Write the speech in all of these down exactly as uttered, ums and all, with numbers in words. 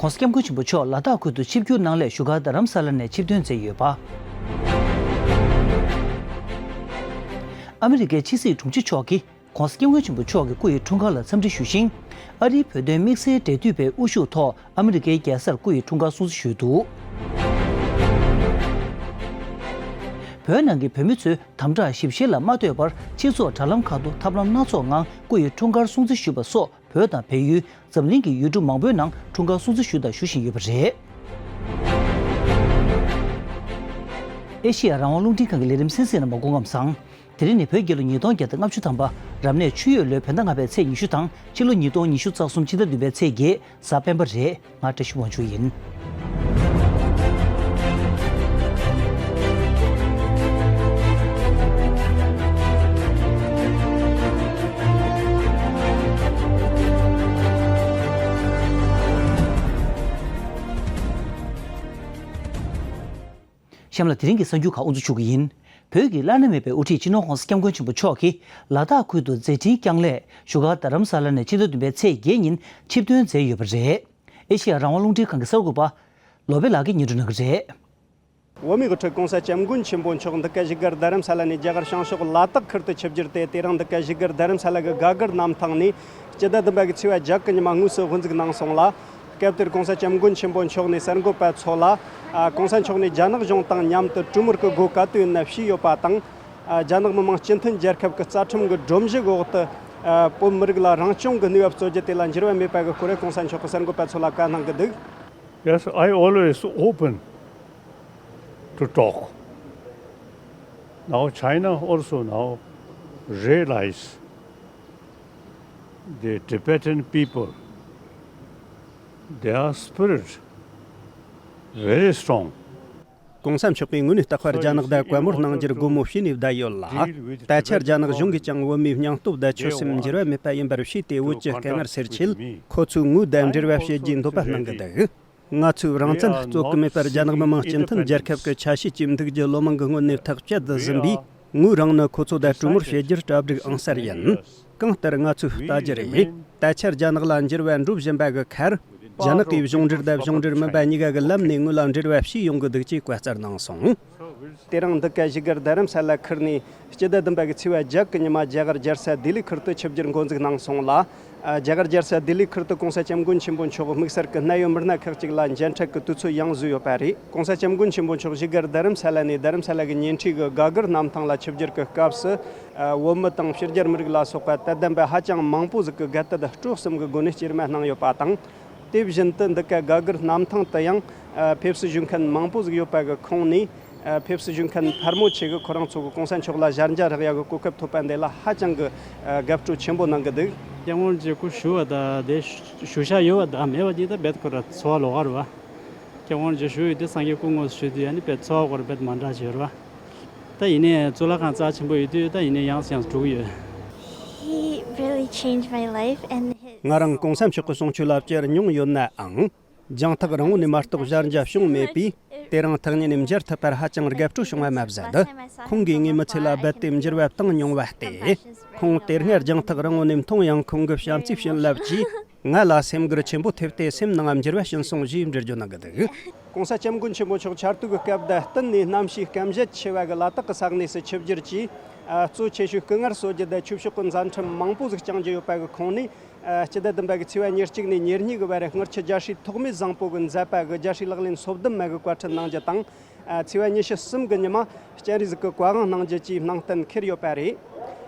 ༸གོང་ས་༸སྐྱབས་མགོན་ཆེན་པོ་མཆོག་ལ་དྭགས་ཁུལ་དུ་ཆིབས་བསྒྱུར་གནང་སླད་བཞུགས་སྒར་རྡ་རམ་ས་ལ་ནས་ཆིབས་ཐོན་མཛད་ཡོད་པ། ཨ་མི་རི་ཀའི་ཕྱི་སྲིད་དྲུང་ཆེ་མཆོག་གིས་༸གོང་ས་༸སྐྱབས་མགོན་ཆེན་པོ་མཆོག་གི་སྐུ་ཡི་འཁྲུངས་སྐར་ལ་འཚམས་འདྲི་ཞུས་ཤིང་། ཨ་རིའི་བོད་དོན་དམིགས་བསལ་འབྲེལ་མཐུད་པའི་དབུ་བཞུགས་ཐོག་ཨ་མི་རི་ཀའི་རྒྱལ་སར་སྐུ་ཡི་འཁྲུངས་སྐར་སྲུང་བརྩི་ཞུས་འདུག་བོད་ནང་གི་བོད་མི་ཚོས་དམ་དྲག་ཞིབ་བཤེར་ལ་མ་ལྟོས་པར་སྤྱི་ཚོགས་དྲ་ལམ་ཁག་ཏུ་ཐབས་ལམ་སྣ་ཚོགས་ངང་སྐུ་ཡི་འཁྲུངས་སྐར་སྲུང་བརྩི་ཞུས་པ་སོགས། བོད་དང་བལ་ཡུལ། འཛམ་གླིང་གི་ཡུལ་གྲུ་མང་པོའི་ནང་འཁྲུངས་སྐར་སྲུང་བརྩི་ཞུས་དང་ཞུ་བཞིན་ཡོད་པ་རེད། ཨེ་ཤེ་ཡ་རང་དབང་རླུང་འཕྲིན་ཁང་གི་ལས་རིམ་གསན་གཟིགས་རྣམ་པ་སྐུ་ཁམས་བཟང་། དེ་རིང་ནི་བོད་རྒྱལ་ལོ་ཉིས་སྟོང་བརྒྱ་དང་ལྔ་བཅུ་ཐམ་པ། རབ་གནས་ཆུ་ཡོས་ལོའི་བོད་ཟླ་ལྔ་པའི་ཚེས་ཉི་ཤུ་དང་ཕྱི་ལོ་ཉིས་སྟོང་ཉི་ཤུ་རྩ་གསུམ་ཕྱི་ཟླ་བདུན་པའི་ཚེས་བརྒྱད། གཟའ་སྤེན་པ་རེད། ང་བཀྲ་ཤིས་དབང་ཕྱུག་ཡིན། གཤམ་ལ་དེ་རིང་གི་གསར་འགྱུར་ཁག་དབུ་འཛུགས་ཞུ་གི་ཡིན། བོད་ཀྱི་བླ་ན་མེད་པའི་དབུ་ཁྲིད་སྤྱི་ནོར་༸གོང་ས་༸སྐྱབས་མགོན་ཆེན་པོ་མཆོག་གིས་ལ་དྭགས་ཁུལ་དུ་མཛད་འཕྲིན་བསྐྱངས་སླད་བཞུགས་སྒར་རྡ་རམ་ས་ལ་ནས་ཕྱི་ཟླ་བདུན་པའི་ཚེས་བརྒྱད་ཉིན་ཆིབས་ཐོན་མཛད་ཡོད་པ་རེད། ཨེ་ཤེ་ཡ་རང་དབང་རླུང་འཕྲིན་ཁང་གི་གསར་འགོད་པ་བློ་བྷེ་ལགས་ཀྱིས་སྙན་སྒྲོན་གནང་གི་རེད། བོད་མིའི་དབུ་ཁྲིད་༸གོང་ས་༸སྐྱབས་མགོན་ཆེན་པོ་མཆོག་འདི་ག་བཞུགས་སྒར་རྡ་རམ་ས་ལ་ནས་རྒྱ་གར་བྱང་ཕྱོགས་ལ་དྭགས་ཁུལ་དུ་ཆིབས་བསྒྱུར་ཏེ། དེ་རིང་འདི་ག་བཞུགས་སྒར་རྡ་རམ་ས་ལ་གི་དགའ་གར་གནམ་ཐང་ནས་སྤྱི་ཟླ་བདུན་པ་གི་ཚེས་པ་བརྒྱད་གི་ཉི་མ་དངོས་སུ་དབུ་འཛུགས་གནང་སོང་ལ། སྐབས་དེར་༸གོང་ས་༸སྐྱབས་མགོན་ཆེན་པོ་མཆོག་ནས་གསར་འགོད་པ་ཚོ་ལ། ཨ། ༸གོང་ས་མཆོག་ནས་རྒྱ་ནག་གཞུང་དང་མཉམ་དུ་གྲོས་མོལ་གྱི་སྒོ་ག་དུས་ཡིན་ན་ཞུས་ཡོད་པ་དང་། ཨ། རྒྱ་ནག་མི་དམངས་སྤྱི་མཐུན་རྒྱལ་ཁབ་ཀྱི་རྩ་ཁྲིམས་ཀྱི་སྒྲོམ་གཞི་འོག་ཏུ། ཨ། བོད་མི་རིགས་ལ་རང་སྐྱོང་གི་ནུས་པ་སྩོལ་རྒྱུ་དེ་ལ་འགྱུར་བ་མེད་པ་གི་སྐོར་༸གོང་ས་མཆོག་གིས་གསར་འགོད་པ་ཚོ་ལ་བཀའ་གནང་གི་འདུག Yes, I always open to talk. Now China also now realize the Tibetan people, their spirit very strong. ༸གོང་ས་མཆོག་གིས་དངོས་གནས་རྟག་པར་རྒྱ་ནག་དང་བཀའ་མོལ་གནང་རྒྱུར་སྒོ་མོ་ཕྱེ་ནས་བསྡད་ཡོད་ལ། ད་ཆ་རྒྱ་ནག་གཞུང་གིས་ཀྱང་བོད་མིའི་སྙིང་སྟོབས་དང་ཆོད་སེམས་འགྱུར་བ་མེད་པ་ཡིན་པར་ཞུས་ཏེ། བོད་ཀྱི་དཀའ་ངལ་སེལ་ཆེད་ཁོ་ཚོས་ངོས་བསྡད་འབྲེལ་བ་བྱེད་རྒྱུའི་འདོད་པ་གནང་གི་འདུག་ང་ཚོས་རང་བཙན་རྩོད་ཀྱི་མེད་པར་རྒྱ་ནག་མི་དམངས་སྤྱི་མཐུན་རྒྱལ་ཁབ་ཀྱི་ཆ་ཤས་ཀྱིས་འདུག་རྒྱུ་ལོ་མང་གི་སྔོན་ནས་ཐག་བཅད་དུ་ཟིན་པས། ངོས་རང་ནི་ཁོ་ཚོ་དང་གྲོས་མོལ་བྱེད་རྒྱུར་གྲ་སྒྲིག་ཨང་གསར་ཡིན། གང་ལྟར་ང་ཚོས་ལྟ་རྒྱུ་རེད། ད་ཆ་རྒྱ་ནག་ལ་འགྱུར་བ་འགྲོ་བཞིན་པ་གི་ཁར། རྒྱ་ནག་གིས་གཞུང་འབྲེལ་དང་གཞུང་འབྲེལ་མིན་པ་གཉིས་ཀ་གི་ལམ་ནས་ངོས་ལ་འབྲེལ་བ་བྱས་ཡོང་གི་འདུག་ཅེས་བཀའ་སྩལ་གནང་སོང་། དེ་རིང་འདི་ག་བཞུགས་སྒར་རྡ་རམ་ས་ལ་ཁུལ་ནས་སྤྱི་ཟླ་བདུན་པ་གི་ཚེས་པ་བརྒྱད་གི་ཉི་མ་རྒྱ་གར་རྒྱལ་ས་ལྡི་ལི་ཁུལ་དུ་ཆིབས་བསྒྱུར་འགོ་འཛུགས་གནང་སོང་ལ། ཨ། རྒྱ་གར་རྒྱལ་ས་ལྡི་ལི་ཁུལ་དུ་༸གོང་ས་༸སྐྱབས་མགོན་ཆེན་པོ་མཆོག་དམིགས་བསལ་གྱི་གནད་ཡོད་མི་སྣ་ཁག་ཅིག་ལ་མཇལ་འཕྲད་ཀྱི་དུས་ཚོད་ཡང་བཟོས་ཡོད་པ་རེད། ༸གོང་ས་༸སྐྱབས་མགོན་ཆེན་པོ་མཆོག་བཞུགས་སྒར་རྡ་རམ་ས་ལ་ནས་རྡ་རམ་ས་ལ་གི་ཉེ་འཁྲིས་ཀྱི་དགའ་གར་གནམ་ཐང་ལ་ཆིབས་བསྒྱུར་གྱི་སྐབས་སུ། ཨ། བོད་མི་དང་ཕྱི་རྒྱལ་མི་རིགས་ལ་སོགས་པ་དད་ལྡན་པ་ཧ་ཅང་མང་པོ་ཟིག་གིས་དགའ་དད་སྤྲོ་གསུམ་གྱི་སྒོ་ནས་སྐྱེལ་མ་གནང་ཡོད་པ་དང་། དེ་བཞིན་དུ་འདི་ག་དགའ་གར་གནམ་ཐང་དུ་ཡང་། ཨ། ཕེབས་བསུ་ཞུ་མཁན་མང་པོ་ཟིག་ཡོད་པ་གི་ཁོངས་ནས། ཨ། ཕེབས་བསུ་ཞུ་མཁན་ཕལ་མོ་ཆེ་གིས་ཁོ་རང་ཚོ་གི་༸གོང་ས་མཆོག་ལ་ཞལ་མཇལ་རག་ཡ་གི་གོ་སྐབས་ཐོབ་པ་འདི་ལ་ཧ་ཅང་གི། ཨ། དགའ་སྤྲོ་ཆེན་པོ་གནང་གི་འདུག་སྐྱབས་མགོན་གྱི་སྐུ་ཞུ་བ་དང་དེ་ཞུ་བྱ་ཡོད་པ་དང་མེད་པ་གཉིས་ད་རྦད་ཁོ་ར་ཚོར་བ་ལོགས་ཀ་རེད་བ། སྐྱབས་མགོན་གྱི་ཞུ་ཡོད་དེ་སངས་རྒྱས་སྐུ་དངོས་སུ་ཞུ་དུས་ཡ་ནི་རྦད་ཚོར་བ་ཁོ་ར་རྦད་མ་འདྲ་ཞིག་ཡོད་རེད་བ། ད་ཡིན་ནའི་གཙུག་ལག་ཁང་རྩ་ཆེན་པོ་ཡོད་དུས་ད་ཡིན་ནའི་ཡང་སེ་ཡང་སེ་འགྲོ་གི་ཡོད། He really changed my life and his ང་རང་༸གོང་ས་མཆོག་གི་གསུང་ཆོས་ལ་བཅར་མྱོང་ཡོད་ནའང་། རྒྱང་ཐག་རིང་བོ་ནས་མ་གཏོགས་ཞལ་མཇལ་བྱུང་མེད་པས། དེ་རིང་ཐག་ཉེ་ནས་མཇལ་ཐུབ་པར་ཧ་ཅང་དགའ་སྤྲོ་བྱུང་བ་མ་ཟད། ཁོང་གིས་ངའི་མི་ཚེ་ལ་རྦད་དེ་འགྱུར་བ་བཏང་མྱོང་བ་སྟེ། ཁོང་དེ་སྔ་རྒྱང་ཐག་རིང་བོ་ནས་མཐོང་ཡང་ཁོང་གི་བྱམས་བརྩེའི་བྱིན་རླབས་ཀྱིས་ང་ལ་སེམས་འགུལ་ཆེན་པོ་ཐེབས་ཏེ་སེམས་ནང་འགྱུར་བ་བྱིན་སོང་ཞེས་འགྲེལ་བརྗོད་གནང་གི་འདུག ༸གོང་ས་༸སྐྱབས་མགོན་ཆེན་པོ་མཆོག་ཆར་དུས་ཀྱི་སྐབས་དང་བསྟུན་ནས་གནམ་གཤིས་སྐམ་གཞལ་ཆེ་བ་གི་ལ་དྭགས་ཀྱི་ས་གནས་སུ་ཆིབས་བསྒྱུར་གྱིས། ཨ། གཙོ་ཆེ་ཤོས་སྐུ་ངལ་གསོ་རྒྱུ་དང་ཆོས་ཕྱོགས་ཀྱི་མཛད་འཕྲིན་མང་པོ་ཟིག་བསྐྱངས་རྒྱུ་ཡོད་པ་གི་ཁོངས་ནས། ཨ། སྤྱི་ཟླ་བདུན་པ་གི་ཚེས་པ་ཉེར་གཅིག་ནས་ཉེར་གཉིས་གི་བར་སྔར་ཆུ་རྒྱལ་སྲས་ཐོགས་མེད་བཟང་པོ་གི་མཛད་པ་གི་རྒྱལ་སྲས་ལག་ལེན་སོ་བདུན་མ་གི་བཀའ་ཁྲིད་གནང་རྒྱུ་དང་། ཨ། ཚེས་པ་ཉི་ཤུ་གསུམ་གི་ཉི་མ་སྤྱན་རས་གཟིགས་ཀྱི་བཀའ་དབང་གནང་རྒྱུ་བཅས་གནང་གཏན་འཁེལ་ཡོད་པ་རེད།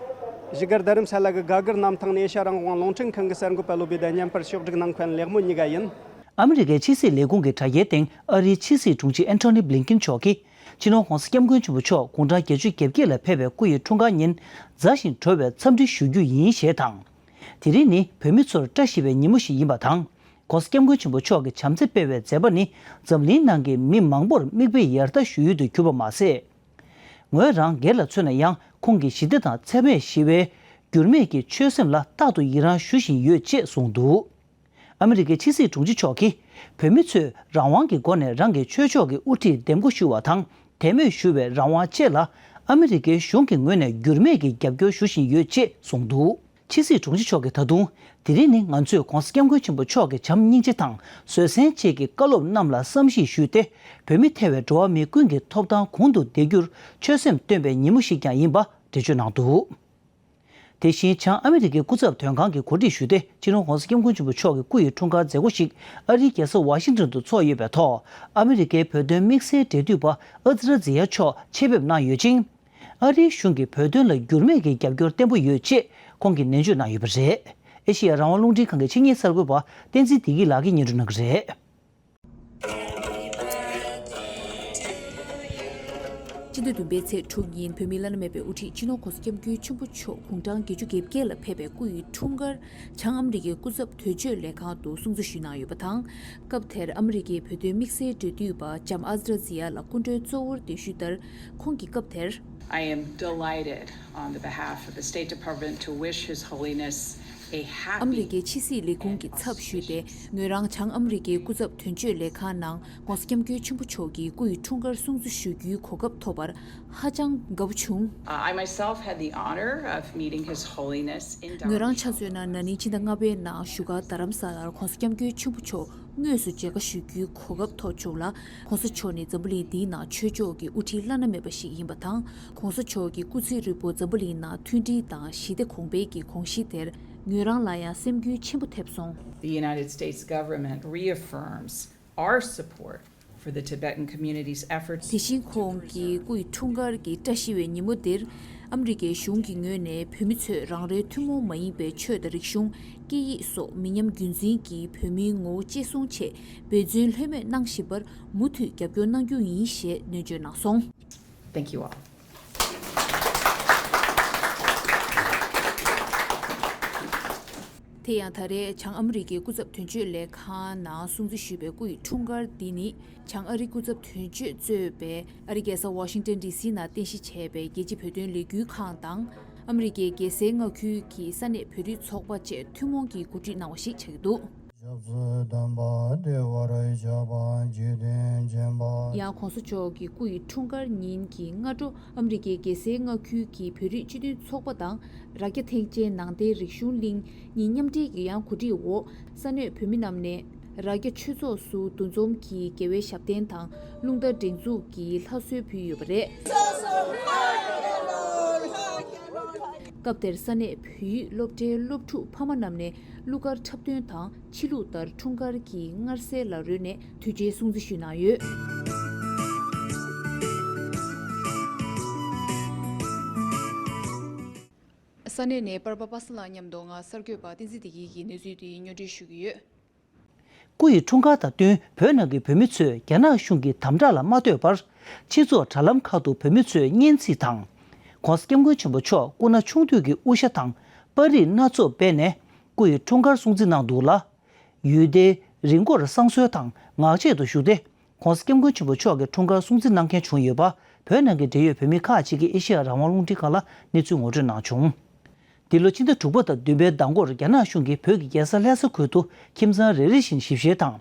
བཞུགས་སྒར་རྡ་རམ་ས་ལ་གི་དགའ་གར་གནམ་ཐང་ནས་ཨེ་ཤ་ཡ་རང་དབང་རླུང་འཕྲིན་ཁང་གི་གསར་འགོད་པ་བློ་བྷེ་དང་མཉམ་པར་ཕྱོགས་བསྒྲིགས་གནང་མཁན་ལེགས་མོ་གཉིས་ཀ་ཡིན། ཨ་མི་རི་ཀའི་ཕྱི་སྲིད་ལས་ཁུངས་ཀྱི་དྲ་རྒྱའི་སྟེང་ཨ་རིའི་ཕྱི་སྲིད་དྲུང་ཆེ་ཨན་ཐོ་ནི་བྷི་ལིན་ཀིན་མཆོག་གིས། སྤྱི་ནོར་༸གོང་ས་༸སྐྱབས་མགོན་ཆེན་པོ་མཆོག་དགུང་གྲངས་བརྒྱད་ཅུ་གྱ་བརྒྱད་ལ་ཕེབས་པའི་སྐུ་ཡི་འཁྲུངས་སྐར་ཉིན་མཛའ་ཞིང་བྲོ་བའི་འཚམས་འདྲི་ཞུ་རྒྱུ་ཡིན་ཞེས་དང་། དེ་རིང་ནི་བོད་མི་ཚོར་བཀྲ་ཤིས་པའི་ཉིན་མོ་ཞིག་ཡིན་པ་དང་། ༸གོང་ས་༸སྐྱབས་མགོན་ཆེན་པོ་མཆོག་གི་བྱམས་བརྩེ་སྤེལ་བའི་མཛད་པ་ནི་འཛམ་གླིང་ནང་གི་མི་མང་པོར་མིག་དཔེ་ཡར་ལྟ་ཞུ་ཡུལ་དུ་གྱུར་པ་མ་ཟད། ངོས་རང་སྒེར་ལ་མཚོན་ན་ཡང་ཁོང་གི་ཞི་བདེ་དང་འཚེ་མེད་ཞི་བའི་འགྱུར་མེད་ཀྱི་ཆོད་སེམས་ལ་རྟག་ཏུ་ཡི་རང་ཞུ་བཞིན་ཡོད་ཅེས་གསུངས་འདུག་ཨ་མི་རི་ཀའི་ཕྱི་སྲིད་དྲུང་ཆེ་མཆོག་གིས་བོད་མི་ཚོས་རང་དབང་གི་སྒོ་ནས་རང་གི་ཆོས་ཕྱོགས་ཀྱི་དབུ་ཁྲིད་འདེམས་བསྐོ་ཞུ་བ་དང་དད་མོས་ཞུ་བའི་རང་དབང་བཅས་ལ་ཨ་མི་རི་ཀའི་གཞུང་གི་ངོས་ནས་འགྱུར་མེད་ཀྱི་རྒྱབ་སྐྱོར་ཞུ་བཞིན་ཡོད་ཅེས་གསུངས་འདུག་ཕྱི་སྲིད་དྲུང་ཆེ་མཆོག་གིས་ད་དུང་དེ་རིང་ནི་ང་ཚོས་༧གོང་ས་༧སྐྱབས་མགོན་ཆེན་པོ་མཆོག་གི་བྱམས་སྙིང་རྗེ་དང་བཟོད་བསྲན་བཅས་ཀྱི་བཀའ་སློབ་རྣམས་ལ་བསམ་གཞིག་ཞུས་ཏེ། བོད་མི་ཐེ་བའི་འགྲོ་བ་མི་ཀུན་གྱི་ཐོབ་ཐང་གོང་དུ་འདེགས་རྒྱུར་ཆོད་སེམས་བཏོན་པའི་ཉིན་མོ་ཞིག་ཀྱང་ཡིན་པ་འགྲེལ་བརྗོད་གནང་འདུག་དེ་བཞིན་བྱང་ཨ་མི་རི་ཀའི་སྐུ་ཚབ་དོན་ཁང་གིས་གོ་སྒྲིག་ཞུས་ཏེ། སྤྱི་ནོར་༧གོང་ས་༧སྐྱབས་མགོན་ཆེན་པོ་མཆོག་གི་སྐུ་ཡི་འཁྲུངས་སྐར་མཛད་སྒོ་ཞིག་ཨ་རིའི་རྒྱལ་ས་ཝ་ཤིང་ཏོན་དུ་འཚོགས་ཡོད་པའི་ཐོག་ཨ་མི་རི་ཀའི་བོད་དོན་དམིགས་བསལ་འབྲེལ་མཐུད་པ་ཨ་ཛི་ར་ཛི་ཡ་མཆོག་ཆེད་ཕེབས་གནང་ཡོད་ཅིང་། ཨ་རིའི་གཞུང་གིས་བོད་དོན་ལ་འགྱུར་མེད་ཀྱི་རྒྱབ་སྐྱོར་བརྟན་པོ་ཡོད་ཅེས་ཁོང་གིས་ནན་བརྗོད་གནང་ཡོད་པ་རེད། ཨེ་ཤེ་ཡ་རང་དབང་རླུང་འཕྲིན་ཁང་གི་ཆེད་གཉེར་གསར་འགོད་པ་བསྟན་འཛིན་བདེ་སྐྱིད་ལགས་ཀྱིས་སྙན་སྒྲོན་གནང་གི་རེད། སྤྱི་ཟླ་བདུན་པའི་ཚེས་དྲུག་ཉིན་བོད་མིའི་བླ་ན་མེད་པའི་དབུ་ཁྲིད་སྤྱི་ནོར་༧གོང་ས་༧སྐྱབས་མགོན་ཆེན་པོ་མཆོག་དགུང་གྲངས་བརྒྱད་ཅུ་གྱ་བརྒྱད་ལ་ཕེབས་པའི་སྐུ་ཡི་འཁྲུངས་སྐར་བྱང་ཨ་མི་རི་ཀའི་སྐུ་ཚབ་དོན་གཅོད་ལས་ཁང་དུ་སྲུང་བརྩི་ཞུས་གནང་ཡོད་པ་དང་། སྐབས་དེར་ཨ་མི་རི་ཀའི་བོད་དོན་དམིགས་བསལ་འབྲེལ་མཐུད་པ་ལྕམ་ཨ་ཛི་ར་ཛི་ཡ་ལགས་སྐུ་མགྲོན་གཙོ་བོར་གདན་ཞུས་ལྟར། ཁོང་གིས་སྐབས་དེར། I am delighted on the behalf of the State Department to wish His Holiness a happy ཨ་མི་རི་ཀའི་ཕྱི་སྲིད་ལས་ཁུངས་ཀྱི་ཚབ་ཞུས་ཏེ། ངོས་རང་བྱང་ཨ་མི་རི་ཀའི་སྐུ་ཚབ་དོན་གཅོད་ལས་ཁང་ནང་༧གོང་ས་༧སྐྱབས་མགོན་ཆེན་པོ་མཆོག་གི་སྐུ་ཡི་འཁྲུངས་སྐར་སྲུང་བརྩི་ཞུ་རྒྱུའི་གོ་སྐབས་ཐོབ་པར་ཧ་ཅང་དགའ་པོ་བྱུང་། Uh, I myself had the honor of meeting His Holiness in Dharampshala. ངོས་རང་ཆ་མཚོན་ན་ན་ནིང་ཕྱི་ཟླ་ལྔ་པའི་ནང་བཞུགས་སྒར་རྡ་རམ་ས་ལར་༧གོང་ས་༧སྐྱབས་མགོན་ཆེན་པོ་མཆོག་དངོས་སུ་མཇལ་ཁ་ཞུ་རྒྱུའི་གོ་སྐབས་ཐོབ་བྱུང་ལ། ༧གོང་ས་མཆོག་ནི་འཛམ་བུ་གླིང་འདིའི་ནང་ཆོས་ཕྱོགས་ཀྱི་དབུ་ཁྲིད་བླ་ན་མེད་པ་ཞིག་ཡིན་པ་དང་། ༧གོང་ས་མཆོག་གི་སྐུ་ཚེ་ཧྲིལ་པོ་འཛམ་བུ་གླིང་ནང་མཐུན་སྒྲིལ་དང་ཞི་བདེ་གོང་སྤེལ་གྱི་དགོངས་གཞི་དེར་ངོས་རང་ལ་ཡང་སེམས་འགུལ་ཆེན་པོ་ཐེབས་སོང་། The United States government reaffirms our support for the Tibetan community's efforts དེ་བཞིན་ཁོང་གི་སྐུ་ཡི་འཁྲུངས་སྐར་གྱི་བཀྲ་ཤིས་པའི་ཉིན་མོ་འདིར། ཨ་མི་རི་ཀའི་གཞུང་གི་ངོས་ནས་བོད་མི་ཚོས་རང་རེའི་ཐུན་མོང་མ་ཡིན་པའི་ཆོས་དང་རིག་གཞུང་། སྐད་ཡིག་སོགས་མི་ཉམས་རྒྱུན་འཛིན་གྱིས་བོད་མིའི་ངོ་བོ་གཅེས་སྲུང་ཆེད་འབད་བརྩོན་ལྷོད་མེད་གནང་བཞིན་པར་མུ་མཐུད་རྒྱབ་སྐྱོར་གནང་རྒྱུ་ཡིན་ཞེས་ནན་བརྗོད་གནང་སོང་། Thank you all. དེ་ཡང་ད་རེས་བྱང་ཨ་མི་རི་ཀའི་སྐུ་ཚབ་དོན་གཅོད་ལས་ཁང་ནང་སྲུང་བརྩི་ཞུས་པའི་སྐུ་ཡི་འཁྲུངས་སྐར་འདི་ནི། བྱང་ཨ་རིའི་སྐུ་ཚབ་དོན་གཅོད་གཙོས་པའི་ཨ་རིའི་རྒྱལ་ས་ཝ་ཤིང་ཏན་ཌི་སི་ནང་རྟེན་གཞི་བྱས་པའི་རྒྱལ་སྤྱིའི་བོད་དོན་ལས་འགུལ་ཁང་དང་། ཨ་མི་རི་ཀའི་རྒྱལ་སའི་མངའ་ཁུལ་གྱི་ས་གནས་བོད་རིགས་ཚོགས་པ་བཅས་ཐུན་མོང་གིས་གོ་སྒྲིག་གནང་བ་ཞིག་ཆགས་ཀྱི་འདུག་ཞབས་སུ་ལྡན་པ་བདེ་བར་གཤེགས་པ་འཇིག་རྟེན་མཁྱེན་པ། ཡང་༧གོང་ས་མཆོག་གི་སྐུ་ཡི་འཁྲུངས་སྐར་ཉིན་གྱི་སྔ་དྲོ། ཨ་མི་རི་ཀའི་རྒྱལ་སའི་མངའ་ཁུལ་གྱི་བོད་རིགས་སྤྱི་མཐུན་ཚོགས་པ་དང་། རྭ་རྒྱ་ཐེག་ཆེན་ནང་བསྟན་རིག་གཞུང་གླིང་གཉིས་མཉམ་འབྲེལ་གྱི་ཡང་གོ་སྒྲིག་འོག་ས་གནས་བོད་མི་རྣམས་ནས་རྭ་རྒྱ་ཆོས་ཚོགས་སུ་འདུ་འཛོམས་ཀྱིས་རྒྱལ་བའི་ཞབས་བརྟན་དང་རླུང་རྟ་སྒྲེང་འཛུགས་ཀྱི་ལྷ་གསོལ་ཕུལ་ཡོད་པ་རེད། སྐབས་དེར་ས་གནས་བོད་ཡིག་སློབ་གྲྭའི་སློབ་ཕྲུག་ཕ་མ་རྣམས་ནས་གླུ་གར་འཁྲབ་སྟོན་དང་། ཕྱི་ལུགས་ལྟར་འཁྲུངས་སྐར་གྱི་མངར་ཟས་ལ་རོལ་ནས་དུས་ཆེན་སྲུང་བརྩི་ཞུས་གནང་ཡོད། ས་གནས་ནས་པར་པ་པ་སངས་ལགས་མཉམ་དུ་ང་གསར་འགོད་པ་བསྟན་འཛིན་བདེ་སྐྱིད་ཀྱིས་གནས་ཚུལ་འདི་སྙན་སྒྲོན་ཞུ་གི་ཡོད། སྐུ་ཡི་འཁྲུངས་སྐར་དང་བསྟུན་བོད་ནང་གི་བོད་མི་ཚོས་རྒྱ་ནག་གཞུང་གི་དམ་དྲག་ལ་མ་ལྟོས་པར། སྤྱི་ཚོགས་དྲ་ལམ་ཁག་ཏུ་བོད་མི་ཚོས་སྙན་ཚིག་དང་། ༸གོང་ས་༸སྐྱབས་མགོན་ཆེན་པོ་མཆོག་སྐུ་ན་ཆུང་དུས་ཀྱི་དབུ་ཞྭ་དང་པར་རིས་སྣ་ཚོགས་སྤེལ་ནས་སྐུ་ཡི་འཁྲུངས་སྐར་སྲུང་བརྩི་གནང་འདུག་ལ། ཡུལ་སྡེའི་རི་མགོར་བསང་གསོལ་དང་ངག་བཅད་དུ་ཞུགས་ཏེ། ༸གོང་ས་༸སྐྱབས་མགོན་ཆེན་པོ་མཆོག་གི་འཁྲུངས་སྐར་སྲུང་བརྩི་གནང་མཁན་བྱུང་ཡོད་པ། བོད་ནང་གི་འབྲེལ་ཡོད་བོད་མི་ཁག་ཅིག་གིས་ཨེ་ཤེ་ཡ་རང་དབང་རླུང་འཕྲིན་ཁང་ལ་གནས་ཚུལ་ངོ་སྤྲོད་གནང་བྱུང་། འདི་ལོ་ཕྱི་ཟླ་དྲུག་པ་དང་བདུན་པའི་ཟླ་འགོར་རྒྱ་ནག་གཞུང་གིས་བོད་ཀྱི་རྒྱལ་ས་ལྷ་ས་ཁུལ་དུ་ཁྱིམ་ཚང་རེ་རེ་བཞིན་ཞིབ་བཤེར་དང་།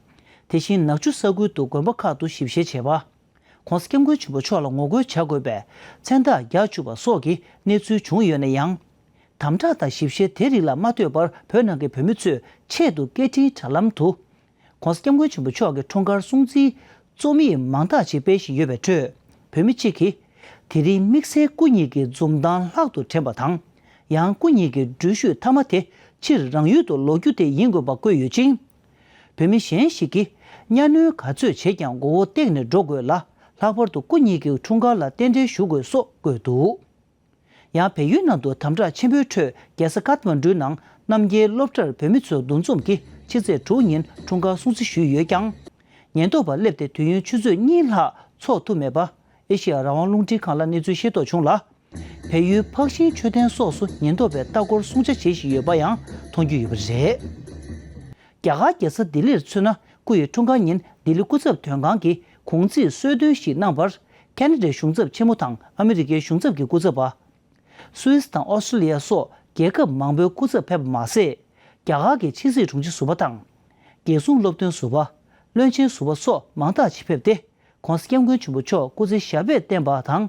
དེ་བཞིན་ནག་ཆུ་ས་ཁུལ་དུ་དགོན་པ་ཁག་ཏུ་ཞིབ་བཤེར་བྱས་པ། ༸གོང་ས་༸སྐྱབས་མགོན་ཆེན་པོ་མཆོག་ལ་ངོ་རྒོལ་བྱ་དགོས་པའི་མཚན་རྟགས་རྒྱག་བཅུག་པ་སོགས་ཀྱི་གནས་ཚུལ་བྱུང་ཡོད་ན་ཡང་། དམ་དྲག་དང་ཞིབ་བཤེར་དེ་རིགས་ལ་མ་ལྟོས་པར་བོད་ནང་གི་བོད་མི་ཚོས་ཆེད་དུ་སྐད་འཕྲིན་དྲ་ལམ་དུ། ༸གོང་ས་༸སྐྱབས་མགོན་ཆེན་པོ་མཆོག་གི་འཁྲུངས་སྐར་སྲུང་བརྩིའི་རྩོམ་ཡིག་མང་དག་ཅིག་སྤེལ་བཞིན་ཡོད་པའི་ཁྲོད། བོད་མི་གཅིག་གིས། དེ་རིང་དམིགས་བསལ་སྐུ་ཉིད་ཀྱི་འཛུམ་མདངས་ལྷག་ཏུ་དྲན་པ་དང་། ཡང་སྐུ་ཉིད་ཀྱི་འགྲུལ་བཞུད་མཐའ་མ་དེ་ཕྱིར་རང་ཡུལ་དུ་ལོག་རྒྱུ་དེ་ཡིན་དགོས་པ་བཀོད་ཡོད་ཅིང་། བོད་མི་གཞན་ཞིག་གིས། གཉའ་གནོན་ག་ཚོད་བྱས་ཀྱང་མགོ་བོ་བཏེགས་ནས་འགྲོ་དགོས་ལ། ལྷག་པར་དུ་སྐུ་ཉིད་ཀྱི་འཁྲུངས་སྐར་ལ་རྟེན་འབྲེལ་ཞུ་དགོས་སོགས་བཀོད་འདུག་ཡང་བལ་ཡུལ་ནང་དུ་དམ་དྲག་ཆེན་པོའི་ཁྲོད། རྒྱལ་ས་ཀཏ་མན་ཌུ་ནང་རྣམ་རྒྱལ་སློབ་གྲྭར་བོད་མི་ཚོའི་འདུ་འཛོམས་ཀྱིས་ཕྱི་ཚེས་དྲུག་ཉིན་འཁྲུངས་སྐར་སྲུང་བརྩི་ཞུས་ཡོད་ཀྱང་། ཉེན་རྟོག་པ་སླེབས་ཏེ་དུས་ཡུན་ཆུ་ཚོད་གཉིས་ལྷག་འཚོགས་ཐུབ་མེད་པ། ཨེ་ཤེ་ཡ་རང་དབང་རླུང་འཕྲིན་ཁང་ལ་གནས་ཚུལ་ཤེས་རྟོགས་བྱུང་ལ། བལ་ཡུལ་འཕགས་ཤིང་མཆོད་རྟེན་སོགས་སུ་ཉེན་རྟོག་པས་ལྟ་སྐོར་སྲུང་བྱ་བྱེད་བཞིན་ཡོད་པ་ཡང་མཐོང་རྒྱུ་ཡོད་པ་རེད། རྒྱ་གར་རྒྱལ་ས་ལྡི་ལིར་མཚོན་ན། སྐུ་ཡི་འཁྲུངས་སྐར་ཉིན་ལྡི་ལི་སྐུ་ཚབ་དོན་ཁང་གིས་གུང་ཚིགས་གསོལ་སྟོན་ཞིག་གནང་བར། ཁ་ན་ཌའི་གཞུང་ཚབ་ཆེན་མོ་དང་ཨ་མི་རི་ཀའི་གཞུང་ཚབ་ཀྱི་སྐུ་ཚབ་པ། སུད་སི་དང་ཨོ་སི་ཀྲི་ལི་ཡ་སོགས་རྒྱལ་ཁབ་མང་པོའི་སྐུ་ཚབ་ཕེབས་པ་མ་ཟད། རྒྱ་གར་གྱི་ཕྱི་སྲིད་དྲུང་ཆེ་ཟུར་པ་དང་། རྒྱལ་སྲུང་སློབ་སྟོན་ཟུར་པ། བློན་ཆེན་ཟུར་པ་སོགས་མང་དག་ཅིག་ཕེབས་ཏེ། ༸གོང་ས་༸སྐྱབས་མགོན་ཆེན་པོ་མཆོག་སྐུ་ཚེ་ཞབས་པད་བརྟན་པ་དང་།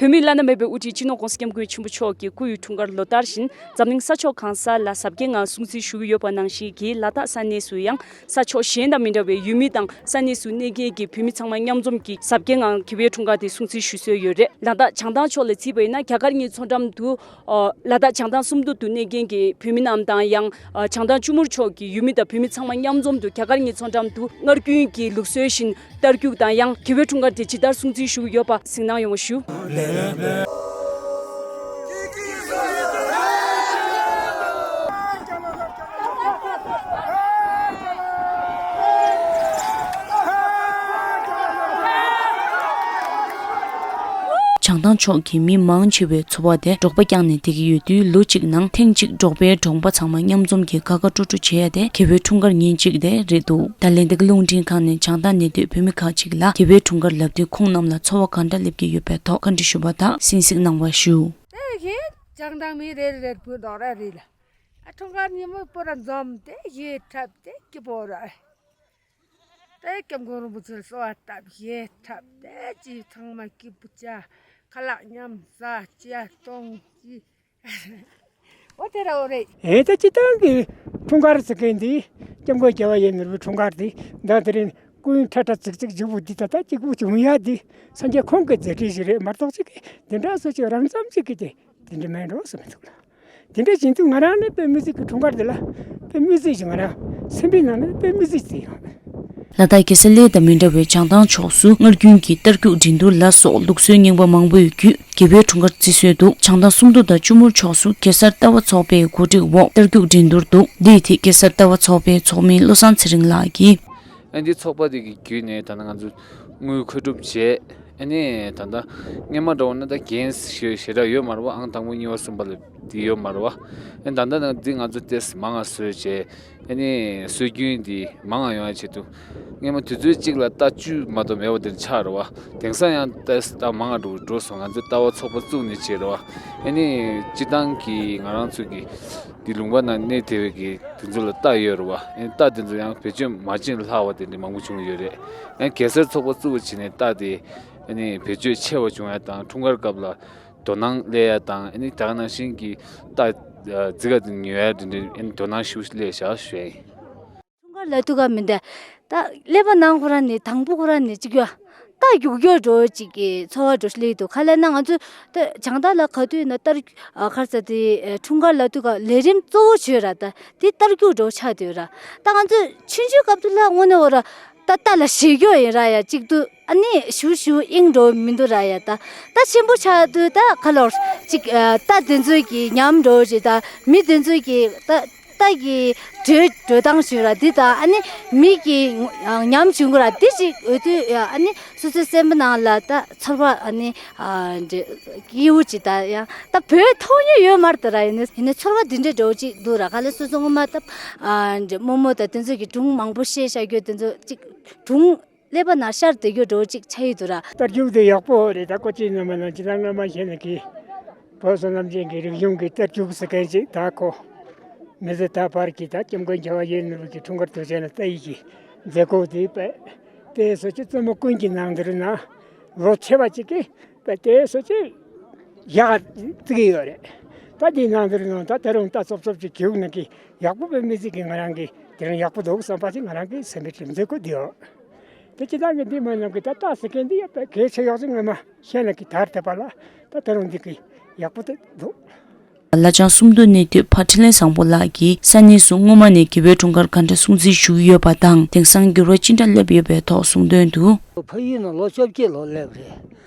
བོད་མིའི་བླ་ན་མེད་པའི་དབུ་ཁྲིད་སྤྱི་ནོར་༸གོང་ས་༸སྐྱབས་མགོན་ཆེན་པོ་མཆོག་གི་སྐུ་ཡི་འཁྲུངས་སྐར་ལོ་ལྟར་བཞིན་འཛམ་གླིང་ས་ཕྱོགས་གང་ས་ལ་གཟབ་རྒྱས་ངང་སྲུང་བརྩི་ཞུ་གི་ཡོད་པ་ནང་བཞིན་གྱི་ལ་དྭགས་ས་གནས་སུ་ཡང་ས་ཕྱོགས་གཞན་དང་མི་འདྲ་བའི་ཡུལ་མི་དང་ས་གནས་སུ་གནས་མཁན་གྱི་བོད་མི་ཚང་མ་མཉམ་འཛོམས་ཀྱིས་གཟབ་རྒྱས་ངང་གྱེས་པའི་འཁྲུངས་སྐར་དེ་སྲུང་བརྩི་ཞུ་སྲོལ་ཡོད་རེད། ལ་དྭགས་བྱང་ཐང་ཕྱོགས་ལ་བརྩིས་པ་ཡིན་ན་རྒྱ་གར་གཉིས་མཚོ་འགྲམ་དུ། ཨོ། ལ་དྭགས་བྱང་ཐང་སུམ་མདོ་དུ་གནས་མཁན་གྱི་བོད་མི་རྣམས་དང་ཡང་། ཨ། བྱང་ཐང་ཆུ་མུར་ཕྱོགས་ཀྱི་ཡུལ་མི་དང་བོད་མི་ཚང་མ་མཉམ་འཛོམས་དུ་རྒྱ་གར་གཉིས་མཚོ་འགྲམ་དུ་སྔར་རྒྱུན་གྱི་ལུགས་སྲོལ་བཞིན་རྟ་རྒྱུག་དང་ཡང་གྱེས་པའི་འཁྲུངས་སྐར་དེ་ཇི་ལྟར་སྲུང་བརྩི་ཞུ་གི་ཡོད་པ་གཟིགས་གནང་ཡོང་བ་ཞུ། བྱང་ཐང་ཕྱོགས་ཀྱི་མི་མང་ཆེ་བས་ཚོ་བ་དེ་འབྲོག་པ་རྐྱང་ནས་བསྡད་ཀྱི་ཡོད་དུས། ལོ་གཅིག་ནང་ཐེངས་གཅིག་འབྲོག་པའི་གྲོང་པ་ཚང་མ་མཉམ་འཛོམས་ཀྱིས་དགའ་དགའ་སྤྲོ་སྤྲོ་བྱེད་ཡ་དེ་གྱེས་པའི་འཁྲུངས་སྐར་ཉིན་གཅིག་དེ་རེད་འདུག། ད་ལན་འདི་ག་རླུང་འཕྲིན་ཁང་ནས་བྱང་ཐང་གནས་སྡོད་བོད་མི་ཁག་ཅིག་ལ་གྱེས་པའི་འཁྲུངས་སྐར་ལབ་དུས་ཁོང་རྣམས་ལ་ཚོར་བ་ག་འདྲ་སླེབས་ཀྱི་ཡོད་པའི་ཐོག་བཀའ་འདྲི་ཞུས་པ་དག་གསན་གཟིགས་གནང་བ་ཞུ། དེ་བཞིན་བྱང་ཐང་མི་རེ་རེར་བུ་འདོགས་ར་རེད་ལ། ཨ། འཁྲུངས་སྐར་ཉིན་མོ་པོ་ར་འཛོམས་ཏེ་གཞས་འཁྲབ་སྟེ་སྐྱིད་པོ་ར། དེ་སྐྱབས་མགོན་རིན་པོ་ཆེར་གསོལ་བ་བཏབ། གཞས་འཁྲབ་སྟེ་ཅི་ཚང་མ་སྐྱིད་པོ་བྱ། ཁ་ལག་མཉམ་ཟ། ཅི་ཡ་གཏོང་ཅི། འོ་དེ་ར་འོ་རེད། ཨེ་ད་སྤྱིར་བཏང་གི་འཁྲུངས་སྐར་ཟེར་མཁན་འདི་སྐྱབས་མགོན་རྒྱལ་བ་ཡིད་བཞིན་ནོར་བུའི་འཁྲུངས་སྐར་འདི་ད་དེ་རིང་སྐུ་ཡོན་ཁྲ་ཁྲ་ཙིག་ཙིག་བྱུང་བ་འདི་ད་ལྟ་གཅིག་པུ་བྱུང་ཡ་འདི་སངས་རྒྱས་ཁོང་གི་མཛད་འཕྲིན་ཞིག་རེད་མ་གཏོགས་ཅིག་གི་དེ་འདྲ་སོ་ཅིག་རང་ཙམ་ཅིག་གི་དེ་དེ་འདྲ་མེད་འགྲོ་བསམ་མི་ཐུབ་ལ། དེ་འདྲ་བྱེད་དུས་ང་རང་ནི་དཔེ་མི་སྲིད་ཀྱི་འཁྲུངས་སྐར་འདི་ལ་དཔེ་མི་སྲིད་ཅིག་ང་རང་སེམས་པའི་ནང་ནས་དཔེ་མི་སྲིད་ཅིག་ཡོད། ལ་དྭགས་རྒྱལ་ས་གླེ་དང་མི་འདྲ་བའི་བྱང་ཐང་ཕྱོགས་སུ་སྔར་རྒྱུན་གྱི་རྟ་རྒྱུག་འགྲན་བསྡུར་ལ་སོགས་ལུགས་སྲོལ་རྙིང་པ་མང་པོ་ཡོད་རྒྱུས་གྱེས་པའི་འཁྲུངས་སྐར་བརྩི་སྲོལ་འདུག། བྱང་ཐང་སུམ་མདོ་དང་ཆུ་མུར་ཕྱོགས་སུ་གེ་སར་རྟ་པ་ཚོགས་པའི་གོ་སྒྲིག་འོག་རྟ་རྒྱུག་འགྲན་བསྡུར་འདུག། འདིའི་ཐད་གེ་སར་རྟ་པ་ཚོགས་པའི་ཚོགས་མི་བློ་བཟང་ཚེ་རིང་ལགས་ཀྱིས། ཨ་འདི་ཚོགས་པ་འདི་གི་བརྒྱུད་ནས་ད་ལྟ་ང་ཚོ་དངུལ་མཁོ་སྒྲུབ་བྱས། ཨ་ནི་ད་ལྟ་སྔོན་མ་འདྲ་བོ་ན་ད་འགན་ཞེ་ཞེ་དྲག་ཡོད་མ་རེད་བ། ཨང་དང་པོ་གཉིས་པ་གསུམ་པ་ལ་འདི་ཡོད་མ་རེད་བ། ཨ་ནི་ད་ལྟ་ན་འདི་ང་ཚོ་ཏོག་ཙམ་མང་ང་བཟོས་བྱས། ཨ་ནི་སྲོལ་རྒྱུན་འདི་མང་ང་ཡོང་ཡ་ཆེད་དུ་སྔོན་མ་དུས་ཚོད་གཅིག་ལ་རྟ་བཅུ་མ་གཏོགས་མེད་པ་དེ་ཆགས་རེད་བ། དེང་སང་ཡང་ཏོག་ཙམ་རྟ་མང་ང་འགྲོ་འགྲོ་སོང་། ང་ཚོས་རྟ་པ་ཚོགས་པ་བཙུགས་ནས་བྱས་རེད་བ། ཨ་ནི་སྤྱིར་བཏང་གི་ང་རང་ཚོ་གི་འདི་ལུང་པ་ན་གནས་དེ་བའི་གི་དེ་ཚོ་ལ་རྟ་ཡོད་རེད་བ། ཨ་ནི་རྟ་དེ་ཚོ་ཡང་བེད་སྤྱོད་མ་བྱས་ལྷག་པ་དེ་འདྲ་མང་པོ་བྱུང་ཡོད་རེད། ཨ་ནི་གེ་སར་ཚོགས་པ་བཙུགས་པ་བྱས་ནས་རྟ་དེ་ཨ་ནི་བེད་སྤྱོད་ཆེ་བ་བྱུང་ཡ་དང་། འཁྲུངས་སྐར་སྐབས་ལ་དོ་སྣང་སླེབས་ཡ་དང་། ཨ་ནི་ད་ག་ནང་བཞིན་གྱི་རྟ་རྫི་ཁ་དེ་ཉོ་ཡ་དེ་འདྲ་ཨ་ནི་དོ་སྣང་ཤུགས་སླེབས་བཞག་ཞུ་ཡ་ཡིན། འཁྲུངས་སྐར་ལ་ཐུག་ག་མི་འདུག། ད་ཀླད་པ་ནང་ཁོ་རང་ནས་དང་པོ་ཁོ་རང་ནས་གཅིག་ཡོད། རྟ་རྒྱུག་རྒྱུ་འགྲོ་ཅིག་གི་ཚོར་བ་འགྲོ་སླེབས་འདུག་ག་ལ་ན་ང་ཚོ་ད་བྱང་ཐང་ལ་ག་དུས་ན་རྟ་རྒྱུག་ཨ་ག་རེ་ཟེར་དེ་ཨ་འཁྲུངས་སྐར་ལ་དུས་ག་ལས་རིམ་གཙོ་བོ་བྱོས་ར་ད་དེ་རྟ་རྒྱུག་འགྲོ་ཆགས་འདུག་ར། ད་ང་ཚོ་ཆུང་ཆུང་སྐབས་དུས་ལ་དངོས་གནས་འོ་ར་ད་རྟ་ལ་ཞེད་རྒྱུ་ཡིན་ར་ཡ་གཅིག་ཏུ་ཨ་ནི་ཞུ་ཞུ་ཨིང་འགྲོ་མི་འདུག་ར་ཡ། ད་ད་ཆེན་པོ་ཆགས་དུས་ད་ག་ལོར་ཅིག་ཨ་རྟ་དེ་ཚོའི་གི་ཉམས་འགྲོ་ཅིག་ད་མི་དེ་ཚོའི་གི་ད། རྟ་གི་བྲོས་བྲོས་སྟངས་བྱུང་ར་འདི་དང་ཨ་ནི་མི་གི་ཉམས་བྱུང་གི་ར་འདི་ཅིག་འོ་དུས་ཨ་ནི་སོ་སོའི་སེམས་པ་ནང་ལ་ད་ཚོར་བ་ཨ་ནི་ཨ་འདྲ་སྐྱིད་པོ་ཅིག་ད་ཡང་ད་བོད་མཐོང་མྱོང་ཡོད་མ་རེད་ད་ར། ཡིན་ནའི་ཡིན་ནའི་ཚོར་བ་འདི་འདྲའི་འདྲ་བོ་ཅིག་འདུག་ར། ག་ལེ་སོ་སོ་སྔོན་མ་ད་ཨ་འདྲ་རྨོ་མོ་དང་དེ་ཚོ་གི་སྒྲུང་མང་པོ་བཤད་བཞག་རྒྱུ་དེ་ཚོ་ཅིག་སྒྲུང་ཀླད་པ་ནང་ཤར་བསྡད་རྒྱུ་འདྲ་བོ་ཅིག་ཆགས་ཡི་འདུག་ར། རྟ་རྒྱུག་དེ་ཡག་པོ་རེད། ད་ཀོ་ཅི་ནང་མ་ནང་ཅི་ད་སྔ་མ་བཤད་ན་གི་བོད་བསོད་ནམས་ཅན་གྱི་རིག་གཞུང་གི་རྟ་རྒྱུག་ཟེར་མཁན་ཅིག་ད་ཁོ་མི་ཚེ་ད་བར་གྱི་ད་སྐྱབས་མགོན་རྒྱལ་བ་ཡིད་བཞིན་ནོར་བུ་གི་འཁྲུངས་སྐར་དུས་ཆེན་ལ་རྟ་ཡི་གི་མཛད་སྒོ་དེ་པས་དེ་སོ་ཅི་བཙུན་མོ་ཀུན་གྱི་ནང་དུ་ན་ལོ་ཆེ་བ་ཅིག་གིས་པས་དེ་སོ་ཅི་ཡག་བརྩི་གི་ཡོད་རེད། ད་དེའི་ནང་དུ་ན་ད་ད་རུང་རྟ་ཙོབ་ཙོབ་ཅིག་རྒྱུག་ན་གི་ཡག་པོ་པས་མི་ཚེ་གི་ང་རང་གི་དེ་རིང་ཡག་པོ་འདུག་བསམ་པ་ཅིག་ང་རང་གི་སེམས་པའི་གྲིམ་མཛད་སྒོ་དེའོ། དེ་ཅི་ལྟར་ངས་འདི་མ་ནམ་གི་ད་རྟ་ཟེར་མཁན་འདི་ཡང་དཔེ་གལ་ཆེ་ཡོག་ཅིག་ངས་མ་ཤེས་ན་གི་དར་དེ་པ་ལ་ད་ད་རུང་འདི་གི་ཡག་པོ་དེ་འདུག། ལ་ལྕང་སུམ་མདོ་གནས་སྡོད་ཕ་འཕྲིན་ལས་བཟང་པོ་ལགས་ཀྱིས་ས་གནས་སུ་སྔོན་མ་ནས་རྒྱལ་བའི་འཁྲུངས་སྐར་ག་འདྲ་སྲུང་བརྩི་ཞུ་གི་ཡོད་པ་དང་དེང་སང་འགྱུར་བ་ཅི་འདྲ་སླེབས་ཡོད་པའི་ཐོག་གསུངས་དོན་དུ། ཕ་ཡུལ་ན་ལོ་བཅོ་བརྒྱད་ལོ་སླེབས་རེད།